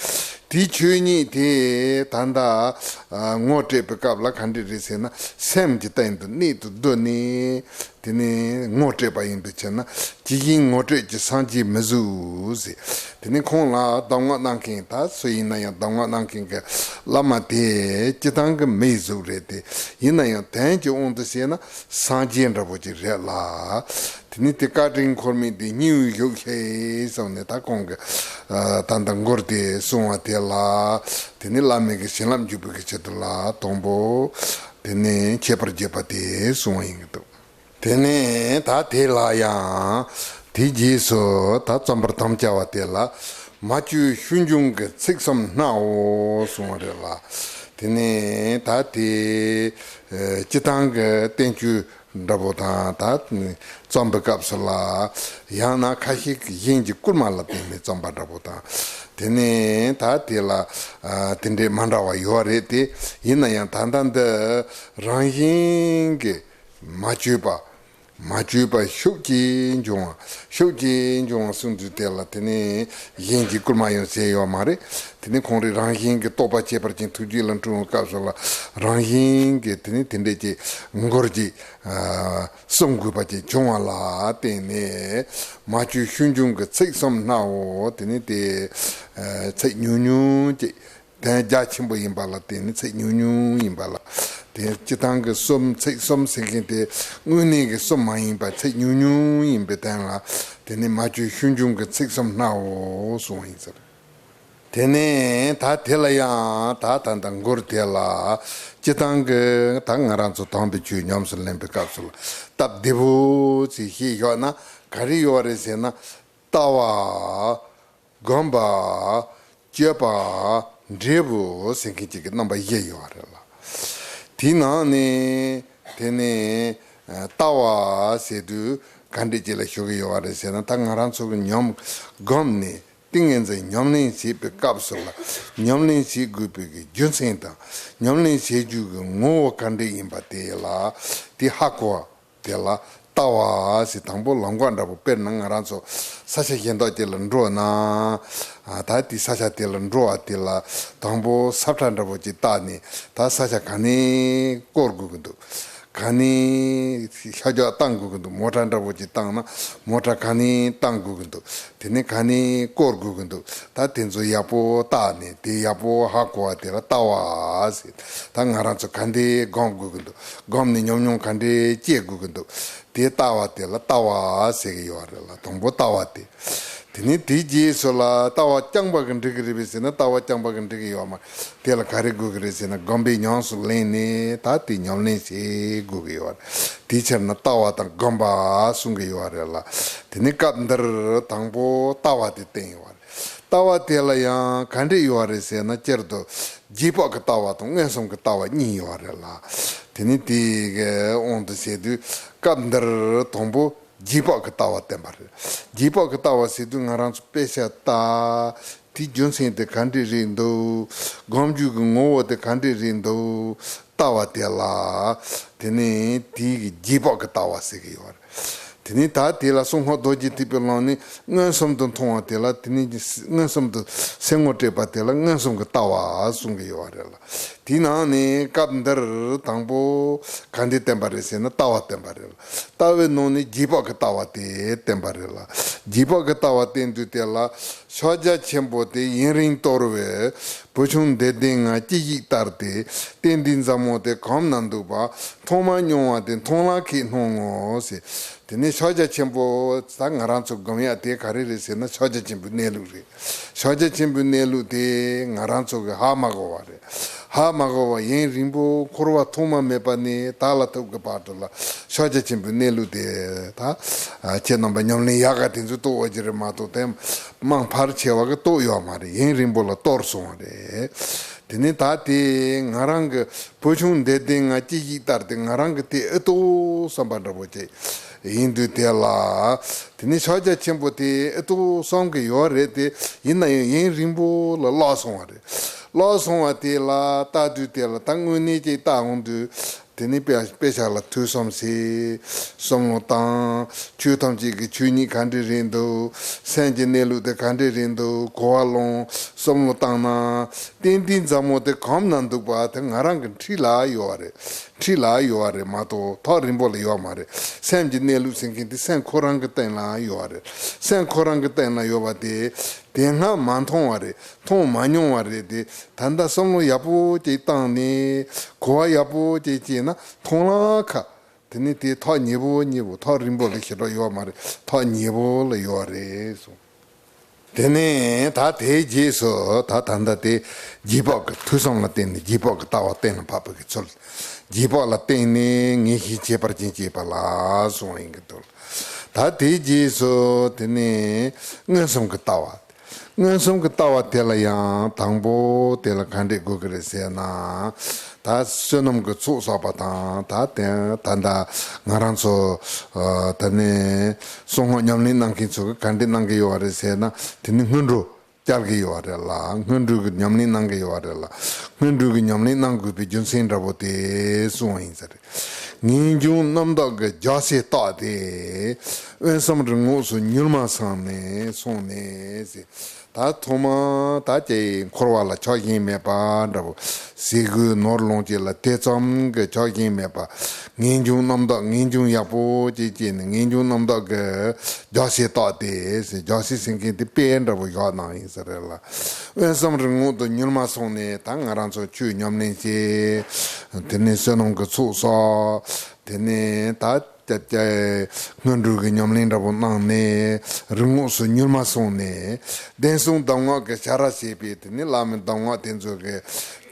དེའི་ཆོས་ཉིད་དེ་ད་ལྟ་ཨ་ངོ་སྤྲད་པའི་སྐབས་ལ་ག་འདྲ་རེད་ཟེར་ན། སེམས་ཀྱི་སྟེང་དུ་གནད་དུ་བསྡུས་ནས་དེ་ནས་ངོ་སྤྲད་པ་ཡིན་པའི་ཕྱིར་ན། ཇི་བཞིན་ངོ་སྤྲོད་ཀྱི་སངས་རྒྱས་མི་གཟུགས་ཟེར། དེ་ནས་ཁོང་ལ་གདམས་ངག་གནང་མཁན་ད་སུ་ཡིན་ན་ཡང་གདམས་ངག་གནང་མཁན་གྱི་བླ་མ་དེ་སྤྱིར་བཏང་གི་མིའི་གཟུགས་རེད་དེ། ཡིན་ན་ཡང་དོན་གྱི་དབང་དུ་བྱས་ན་སངས་རྒྱས་འདྲ་པོ་ཅིག་རེད་ལ། དེ་ནས་དེ་བཀའ་དྲིན་འཁོར་མེད་དེ་སྙིང་དབུས་བཞུགས་ཤིག་གསུངས་ནས། ད་ཁོང་གི་ཨ་ད་ལྟ་མགུར་དེ་གསུངས་པ་དེ་ལ། དེ་ནས་བླ་མའི་གི་བྱིན་རླབས་འཇུག་པའི་གི་ཆེད་དུ་ལ་དང་པོ་དེ་ནས་ཁྱད་པར་བརྗོད་པ་དེ་གསུངས་པ་ཡིན་གྱི་འདུག་དེ་ནས་ད་དེ་ལ་ཡང་དེའི་རྗེས་སུ་ད་རྩོམ་པར་དམ་བཅའ་བ་དེ་ལ། མ་བཅོས་ཤུལ་འབྱུང་གི་ཚིག་གསུམ་སྣའོ་གསུངས་པ་རེད་ལ། དེ་ནས་ད་དེ་ཨ་སྤྱིར་བཏང་གི་བསྟན་བཅོས་འདྲ་པོ་དང་། ད་རྩོམ་པའི་སྐབས་སུ་ལ་ཡང་ན་ཁ་ཤས་ཀྱིས་གཞན་གྱི་སྐུལ་མ་ལ་བརྟེན་ནས་རྩོམ་པ་འདྲ་པོ་དང་། དེ་ནས་ད་དེ་ལ་ཨ་དེ་འདྲའི་མ་འདྲ་བ་ཡོད་རེད་དེ། ཡིན་ན་ཡང་ད་ལྟ་འདི་རང་བཞིན་གྱིས་མ་བཅོས་པ། མ་བཅོས་པ་ཤུགས་ཀྱིས་འབྱུང་བ། ཤུགས་ཀྱིས་འབྱུང་བ་གསུངས་དུས་དེ་ལ་དེ་ནས་གཞན་གྱིས་སྐུལ་མ་ཡང་བྱས་ཡོད་མ་རེད། དེ་ནས་ཁོང་རང་རང་བཞིན་གྱིས་རྟོགས་པ་ཁྱད་པར་ཅན་ཐུགས་རྗེ་ལ་འཁྲུངས་པའི་སྐབས་སུ་ལ་རང་བཞིན་གྱིས་དེ་ནས་དེ་འདྲས་ཀྱི་མགུར་གྱི་ཨ་གསུང་དགོས་པ་ཅིག་བྱུང་བ་ལ་བརྟེན་ནས། མ་བཅོས་ཤུལ་འབྱུང་གི་ཚིག་གསུམ་སྣའོ། དེ་ནས་དེ་ཨ་ཚིག་ཉུང་ཉུང་ཅིག་དོན་རྒྱ་ཆེན་པོ་ཡིན་པ་ལ་བརྟེན་ནས། ཚིག་ཉུང་ཉུང་ཡིན་པ་ལ་དེ་སྤྱིར་བཏང་གི་གསུམ། ཚིག་གསུམ་ཟེར་མཁན་དེ་དངོས་གནས་ཀྱི་གསུམ་མ་ཡིན་པ། ཚིག་ཉུང་ཉུང་ཡིན་པའི་སྟེང་ལ། དེ་ནས་མ་བཅོས་ཤུལ་འབྱུང་གི་ཚིག་གསུམ་སྣའོ་གསུངས་ཡིན་ཟེར། དེ་ནས་ད་དེ་ལ་ཡང་ད་ད་ད་མགུར་དེ་ལ་སྤྱིར་བཏང་གི་ད་ང་རང་ཚོ་དམ་པའི་ཆོས་ཉམས་སུ་ལེན་པའི་སྐབས་སུ་ལ་སྟབས་བདེ་པོ་ཅིག་ཤེས་ཡོད་ན་ག་རེ་ཡོད་རེད་ཟེར་ན། ལྟ་བ། སྒོམ་པ། སྤྱོད་པ། འབྲས་བུ་ཟེར་མཁན་གཅིག་གི་རྣམ་པ་བཞི་ཡོད་རེད་ལ། དེའི་ནང་ནས་དེ་ནས་ལྟ་བ་ཟེར་དུས་ག་འདྲས་ཅིག་ལ་ཞུ་གི་ཡོད་རེད་ཟེར་ན། ད་ང་རང་ཚོ་གི་ཉམས་སྒོམ་ནས་ཏིང་ངེ་འཛིན་ཉམས་ལེན་བྱེད་པའི་སྐབས་སུ་ལ་ཉམས་ལེན་བྱེད་དགོས་པའི་གི་རྒྱུ་མཚན་དང་། ཉམས་ལེན་བྱེད་རྒྱུ་གི་ངོ་བོ་ག་འདྲས་ཡིན་པ་དེ་ལ་དེ་ཧ་གོ་བ། དེ་ལ་ལྟ་བ་ཟེར། དང་པོ་ལམ་ཁ་འདྲ་པོ། དཔེར་ན་ང་རང་ཚོ་ས་ཆ་གཞན་དག་ཅིག་ལ་འགྲོ་ན། ཨ་ད་དེ་ས་ཆ་དེ་ལ་འགྲོ་བ་དེ་ལ་དང་པོ་ས་ཁྲ་འདྲ་པོ་ཅིག་བཏགས་ནས། ད་ས་ཆ་ག་ནས་སྐོར་དགོས་ཀྱི་འདུག་ག་ནས་ཤར་རྒྱག་བཏང་དགོས་ཀྱི་འདུག་མོ་ཊ་འདྲ་པོ་ཅིག་བཏང་ན་མོ་ཊ་ག་ནས་བཏང་དགོས་ཀྱི་འདུག་དེ་ནས་ག་ནས་སྐོར་དགོས་ཀྱི་འདུག་ད་དེ་ཚོ་ཡག་པོ་བལྟས་ནས་དེ་ཡག་པོ་ཧ་གོ་བ་དེ་ལ་ལྟ་བ་ཟེར། ད་ང་རང་ཚོ་ག་འདྲས་སྒོམ་དགོས་ཀྱི་འདུག་སྒོམ་ནས་ཉམས་མྱོང་ག་འདྲས་སྐྱེ་དགོས་ཀྱི་འདུག་དེ་ལྟ་བ་དེ་ལ་ལྟ་བ་ཟེར་གྱི་ཡོད་རེད་ལ། དང་པོ་ལྟ་བ་དེ། དེ་ནས་དེའི་རྗེས་སུ་ལ་ལྟ་བ་རྐྱང་པ་གིས་འགྲིག་གི་རེད་པས་ཟེར་ན། ལྟ་བ་རྐྱང་པ་གིས་འགྲིག་གི་ཡོད་མ་རེད། དེ་ལ་ག་རེ་དགོས་ཀྱི་རེད་ཟེར་ན། སྒོམ་པས་ཉམས་སུ་ལེན་ནས་ད་དེ་ཉམས་ལེན་བྱེད་དགོས་ཀྱི་ཡོད་རེད། དེའི་ཕྱིར་ན་ལྟ་བ་དང་སྒོམ་པ་གསུང་གི་ཡོད་རེད་ལ། དེ་ནས་སྐབས་འདིར་དང་པོ་ལྟ་བ་དེ་བསྟན་ཡོད་རེད། ལྟ་བ་དེ་ལ་ཡང་ག་འདྲས་ཡོད་རེད་ཟེར་ན། སྤྱིར་དུ་རྗེས་དཔག་གི་ལྟ་བ་དང་མངོན་སུམ་གྱི་ལྟ་བ་གཉིས་ཡོད་རེད་ལ། དེ་ནས་དེ་གི་དབང་དུ་བྱས་དུས་སྐབས་འདིར་དང་པོ་རྗེས་དཔག་གི་ལྟ་བ་བསྟན་པ་རེད། རྗེས་དཔག་གི་ལྟ་བ་ཟེར་དུས་ང་རང་ཚོ་དཔེ་ཆ་ལྟ། དེའི་རྒྱུ་མཚན་དེ་ག་འདྲས་རེད་འདུག་སྒོམ་རྒྱུ་གི་ངོ་བོ་དེ་ག་འདྲས་རེད་འདུག་ལྟ་བ་དེ་ལ། དེ་ནས་དེའི་གི་རྗེས་དཔག་གི་ལྟ་བ་ཟེར་གི་ཡོད་རེད། དེ་ནས་ད་དེ་ལ་གསང་སྔགས་རྡོ་རྗེ་ཐེག་པའི་ལམ་ནས་མངོན་སུམ་དུ་མཐོང་བ་དེ་ལ། དེ་ནས་མངོན་སུམ་དུ་སེམས་ངོ་སྤྲད་པ་དེ་ལ་མངོན་སུམ་གྱི་ལྟ་བ་གསུང་གི་ཡོད་རེད་ལ། དེའི་ནང་ནས་སྐབས་འདིར་དང་པོ་ག་འདྲས་བསྟན་པ་རེད་ཟེར་ན། ལྟ་བ་བསྟན་པ་རེད་ལ། ལྟ་བའི་ནང་ནས་རྗེས་དཔག་གི་ལྟ་བ་དེ་བསྟན་པ་རེད་ལ། རྗེས་དཔག་གི་ལྟ་བ་བསྟན་དུས་དེ་ལ། ཕྱག་རྒྱ་ཆེན་པོ་དེ་ཡུན་རིང་དོར་བས། བུ་ཆུང་འདོད་ལྡན་ང་ཅི་ཞིག་ལྟར་ཏེ། རྟེན་འདིའི་མཛའ་མོ་དེ་གོམས་ན་འདུག་པ། མཐོང་མ་མྱོང་བ་དེ་མཐོང་ལ་ཁད་སྣང་ངོ་ཟེར། དེ་ནས་ཕྱག་རྒྱ་ཆེན་པོ་ད་ང་རང་ཚོ་སྒོམ་ཡག་དེ་ག་རེ་རེད་ཟེར་ན། ཕྱག་རྒྱ་ཆེན་པོའི་གནས་ལུགས་རེད། ཕྱག་རྒྱ་ཆེན་པོའི་གནས་ལུགས་དེ་ང་རང་ཚོ་གི་ཧ་མ་གོ་བ་རེད། ཧ་མ་གོ་བ། ཡུན་རིང་པོ་འཁོར་བ་ཐོག་མ་མེད་པ་ནས་ད་ལ་ཐུག་གི་བར་དུ་ལ་ཕྱག་རྒྱ་ཆེན་པོའི་གནས་ལུགས་དེ་ད་ཁྱེད་རྣམ་པ་ཉམས་ལེན་ཡག་ག་དེ་ཚོས་རྟོགས་ཡོད་ཀྱི་རེད་མ་གཏོགས། དེ་དམངས་ཕལ་ཆེ་བ་གིས་རྟོགས་ཡོད་མ་རེད། ཡུན་རིང་པོ་ལ་གཏོར་སོང་བ་རེད། དེ་ནས་ད་དེ་ང་རང་གི་བུ་ཆུང་འདོད་ལྡན་ང་ཅི་ཞིག་ལྟར་ཏེ། ང་རང་གི་དེ་ཨེ་ལྟོས་བསམ་པ་འདྲ་པོ་ཅིག་ཡིན་དུས་དེ་ལ། དེ་ནས་ཕྱག་རྒྱ་ཆེན་པོ་དེ་ཨེ་ལྟོས་བསམ་གི་ཡོད་རེད་དེ། ཡིན་ན་ཡང་ཡུན་རིང་པོ་ལ་བརླག་སོང་བ་རེད། བརླག་སོང་བ་དེ་ལ་ལྟ་དུས་དེ་ལ་ད་དངོས་གནས་ཅིག་ལྟ་འོང་དུས། དེ་ནས་དཔེ་དཔེ་ཆ་ལ་ཐོས་བསམ་བྱས། བསམ་བློ་བཏང་། ཆོས་ཐམས་ཅད་ཀྱི་ཆོས་ཉིད་ག་འདྲ་རེད་འདུག་སེམས་ཀྱི་གནས་ལུགས་དེ་ག་འདྲ་རེད་འདུག་གོ་བ་ལོན། བསམ་བློ་བཏང་ན། ཏན་ཏན་མཛའ་མོ་དེ་གོམས་ན་འདུག་པ་དེ་ང་རང་གི་འཁྲིས་ལ་ཡོད་པ་རེད། འཁྲིས་ལ་ཡོད་པ་རེད་མ་གཏོགས་ཐག་རིང་པོ་ལ་ཡོད་མ་རེད། སེམས་ཀྱི་གནས་ལུགས་ཟེར་མཁན་དེ་སེམས་ཁོ་རང་གི་སྟེང་ལ་ཡོད་པ་རེད། སེམས་ཁོ་རང་གི་སྟེང་ལ་ཡོད་པ་དེ་དེ་སྔ་མ་མཐོང་བ་རེད། མཐོང་མ་མྱོང་བ་རེད་དེ། ད་ལྟ་བསམ་བློ་ཡག་པོ་ཅིག་བཏང་ནས་གོ་བ་ཡག་པོ་ཅིག་བྱས་ན་མཐོང་ལ་ཁ། དེ་ནི་དེ་ཐག་ཉེ་པོ་ཉེ་པོ་ཐག་རིང་པོ་ལ་ཞེ་དྲག་ཡོད་མ་རེད། ཐག་ཉེ་པོ་ལ་ཡོད་རེད་གསུངས། དེ་ནས་ད་དེའི་རྗེས་སུ་ད་ད་ལྟ་དེ་རྗེས་དཔག་གི་ཐོས་བསམ་ལ་བརྟེན་ནས་རྗེས་དཔག་གི་ལྟ་བ་གཏན་ལ་ཕབ་པའི་གི་ཚུལ། རྗེས་དཔག་ལ་བརྟེན་ནས་ངེས་ཤེས་ཁྱད་པར་ཅན་སྐྱེས་པ་ལ་གསུངས་ཡིན་གྱི་འདུག་ད་དེའི་རྗེས་སུ་དེ་ནས་མངོན་སུམ་གྱི་ལྟ་བ། མངོན་སུམ་གྱི་ལྟ་བ་དེ་ལ་ཡང་དང་པོ་དེ་ལ་ག་འདྲས་དགོས་ཀྱི་རེད་ཟེར་ན། ད་བསོད་ནམས་ཀྱི་ཚོགས་བསགས་པ་དང་ད་དེ་ད་ལྟ་ང་རང་ཚོ་ཨ་ད་ནི་གསང་སྔགས་ཉམས་ལེན་གནང་མཁན་ཚོ་གི་ག་འདྲས་གནང་གི་ཡོད་རེད་ཟེར་ན། དེ་ནི་སྔོན་འགྲོ་བསྐྱལ་གི་ཡོད་རེད་ལ། སྔོན་འགྲོ་གི་ཉམས་ལེན་གནང་གི་ཡོད་རེད་ལ། སྔོན་འགྲོ་གི་ཉམས་ལེན་གནང་དགོས་པའི་རྒྱུ་མཚན་འདྲ་པོ་དེ་གསུངས་པ་ཡིན་ས་རེད། ངེས་འབྱུང་རྣམ་དག་གི་རྒྱལ་སྲས་རྟག་སྟེ། དབེན་གསུམ་རི་ངོགས་སུ་མྱུར་མ་སོང་ནས་སོང་ནས་ཟེར། ད་ཐོག་མ་ད་ཀྱེ་འཁོར་བ་ལ་ཆགས་ཞེན་མེད་པ་འདྲ་པོ། ཟས་གོས་ནོར་ལོངས་སྤྱོད་ལ་དེ་ཙམ་གྱི་ཆགས་ཞེན་མེད་པ། ངེས་འབྱུང་རྣམ་དག་ངེས་འབྱུང་ཡག་པོ་ཅིག་སྐྱེས་ནས་ངེས་འབྱུང་རྣམ་དག་གི་རྒྱལ་སྲས་རྟག་སྟེ་ཟེར། རྒྱལ་སྲས་ཟེར་མཁན་དེ་དཔེ་འདྲ་པོ་བཞག་གནང་ཡིན་ས་རེད་ལ། དབེན་གསུམ་རི་ངོགས་དུ་མྱུར་མ་སོང་ནས་ད་ང་རང་ཚོ་ཆོས་ཉམས་ལེན་བྱས། དེ་ནས་བསོད་ནམས་ཀྱི་ཚོགས་བསགས། དེ་ནས་ད་ཀྱ་ཀྱ་སྔོན་འགྲོ་གི་ཉམས་ལེན་འདྲ་པོ་གནང་ནས་རི་ངོགས་སུ་མྱུར་མ་སོང་ནས། གདན་གསུམ་གདམས་ངག་གི་བྱ་ར་བྱེད་པའི་དེ་ནས་བླ་མའི་གདམས་ངག་དེ་ཚོ་གི་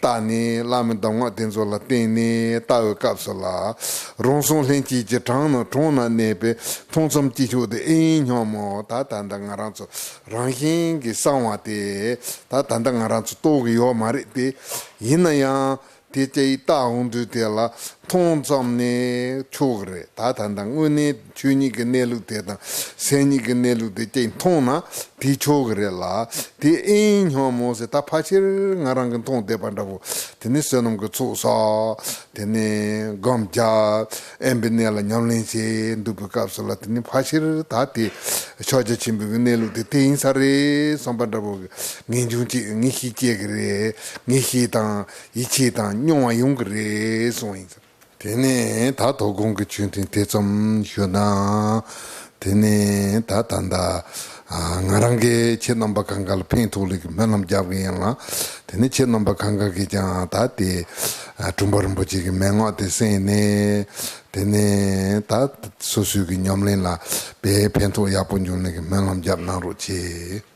ལྟ་ནས་བླ་མའི་གདམས་ངག་དེ་ཚོ་ལ་བརྟེན་ནས་ལྟ་བའི་སྐབས་སུ་ལ། རང་སྲོག་ལྷན་སྐྱེས་ཀྱི་གྲངས་ནི་གྲོང་ན་གནས་པའི་མཐོང་ཙམ་སྐྱེས་མཆོག་དེ་ཨེ་ཡིན་སྙམ་མོ། ད་ད་ལྟ་ང་རང་ཚོ་རང་བཞིན་གྱིས་གསང་བ་དེ་ད་ད་ལྟ་ང་རང་ཚོ་རྟོགས་ཀྱི་ཡོད་མ་རེད་དེ། ཡིན་ན་ཡང་དེ་ཅི་ཡིས་ལྟ་འོང་དུས་དེ་ལ་མཐོང་ཙམ་ནས་ཆོག་གི་རེད། ད་ད་ལྟ་དངོས་གནས་ཆོས་ཉིད་ཀྱི་གནས་ལུགས་དེ་དང་སེམས་ཉིད་ཀྱི་གནས་ལུགས་དེ་ཅི་མཐོང་ན་དེ་ཆོག་གི་རེད་ལ། དེ་ཨེ་ཡིན་སྙམ་མོ་ཟེར་ད་ཕལ་ཆེར་ང་རང་གིས་མཐོང་བསྡད་པ་འདྲ་པོ། དེ་ནས་བསོད་ནམས་ཀྱི་ཚོགས་བསགས། དེ་ནས་སྒོམ་རྒྱབ། དབེན་པའི་གནས་ལ་ཉམས་ལེན་བྱས་འདུག་པའི་སྐབས་སུ་ལ་དེ་ནས་ཕལ་ཆེར་ད་དེ་ཕྱག་རྒྱ་ཆེན་པོའི་གནས་ལུགས་དེ་དེ་ཡིན་ས་རེད་བསམ་པ་འདྲ་པོ་གི་ངེས་འབྱུང་ཅིག་ངེས་ཤེས་སྐྱེ་གི་རེད། ངེས་ཤེས་དང་ཡིད་ཆེས་དང་སྙོམས་པར་ཡོང་གི་རེད་གསུངས་ཡིན་ས། དེ་ནས་ད་དོ་དགོང་གི་ཆོས་ཐུན་དེ་ཙམ་ཞུ་ན། དེ་ནས་ད་ད་ལྟ་ང་རང་གིས་ཁྱེད་རྣམ་པ་གང་ག་ལ་ཕན་ཐོགས་ལེ་གི་སྨོན་ལམ་རྒྱབ་གི་ཡིན་ལ། དེ་ནས་ཁྱེད་རྣམ་པ་གང་ག་གིས་ཀྱང་ད་དེ་དྲུང་པ་རིན་པོ་ཆེ་གི་མན་ངག་དེ་གསན་ནས། དེ་ནས་ད་སོ་སོའི་གི་ཉམས་ལེན་ལ་དཔེ་ཕན་ཐོགས་ཡག་པོ་འབྱུང་ལེ་གི་སྨོན་ལམ་རྒྱབ་གནང་རོགས་གྱིས།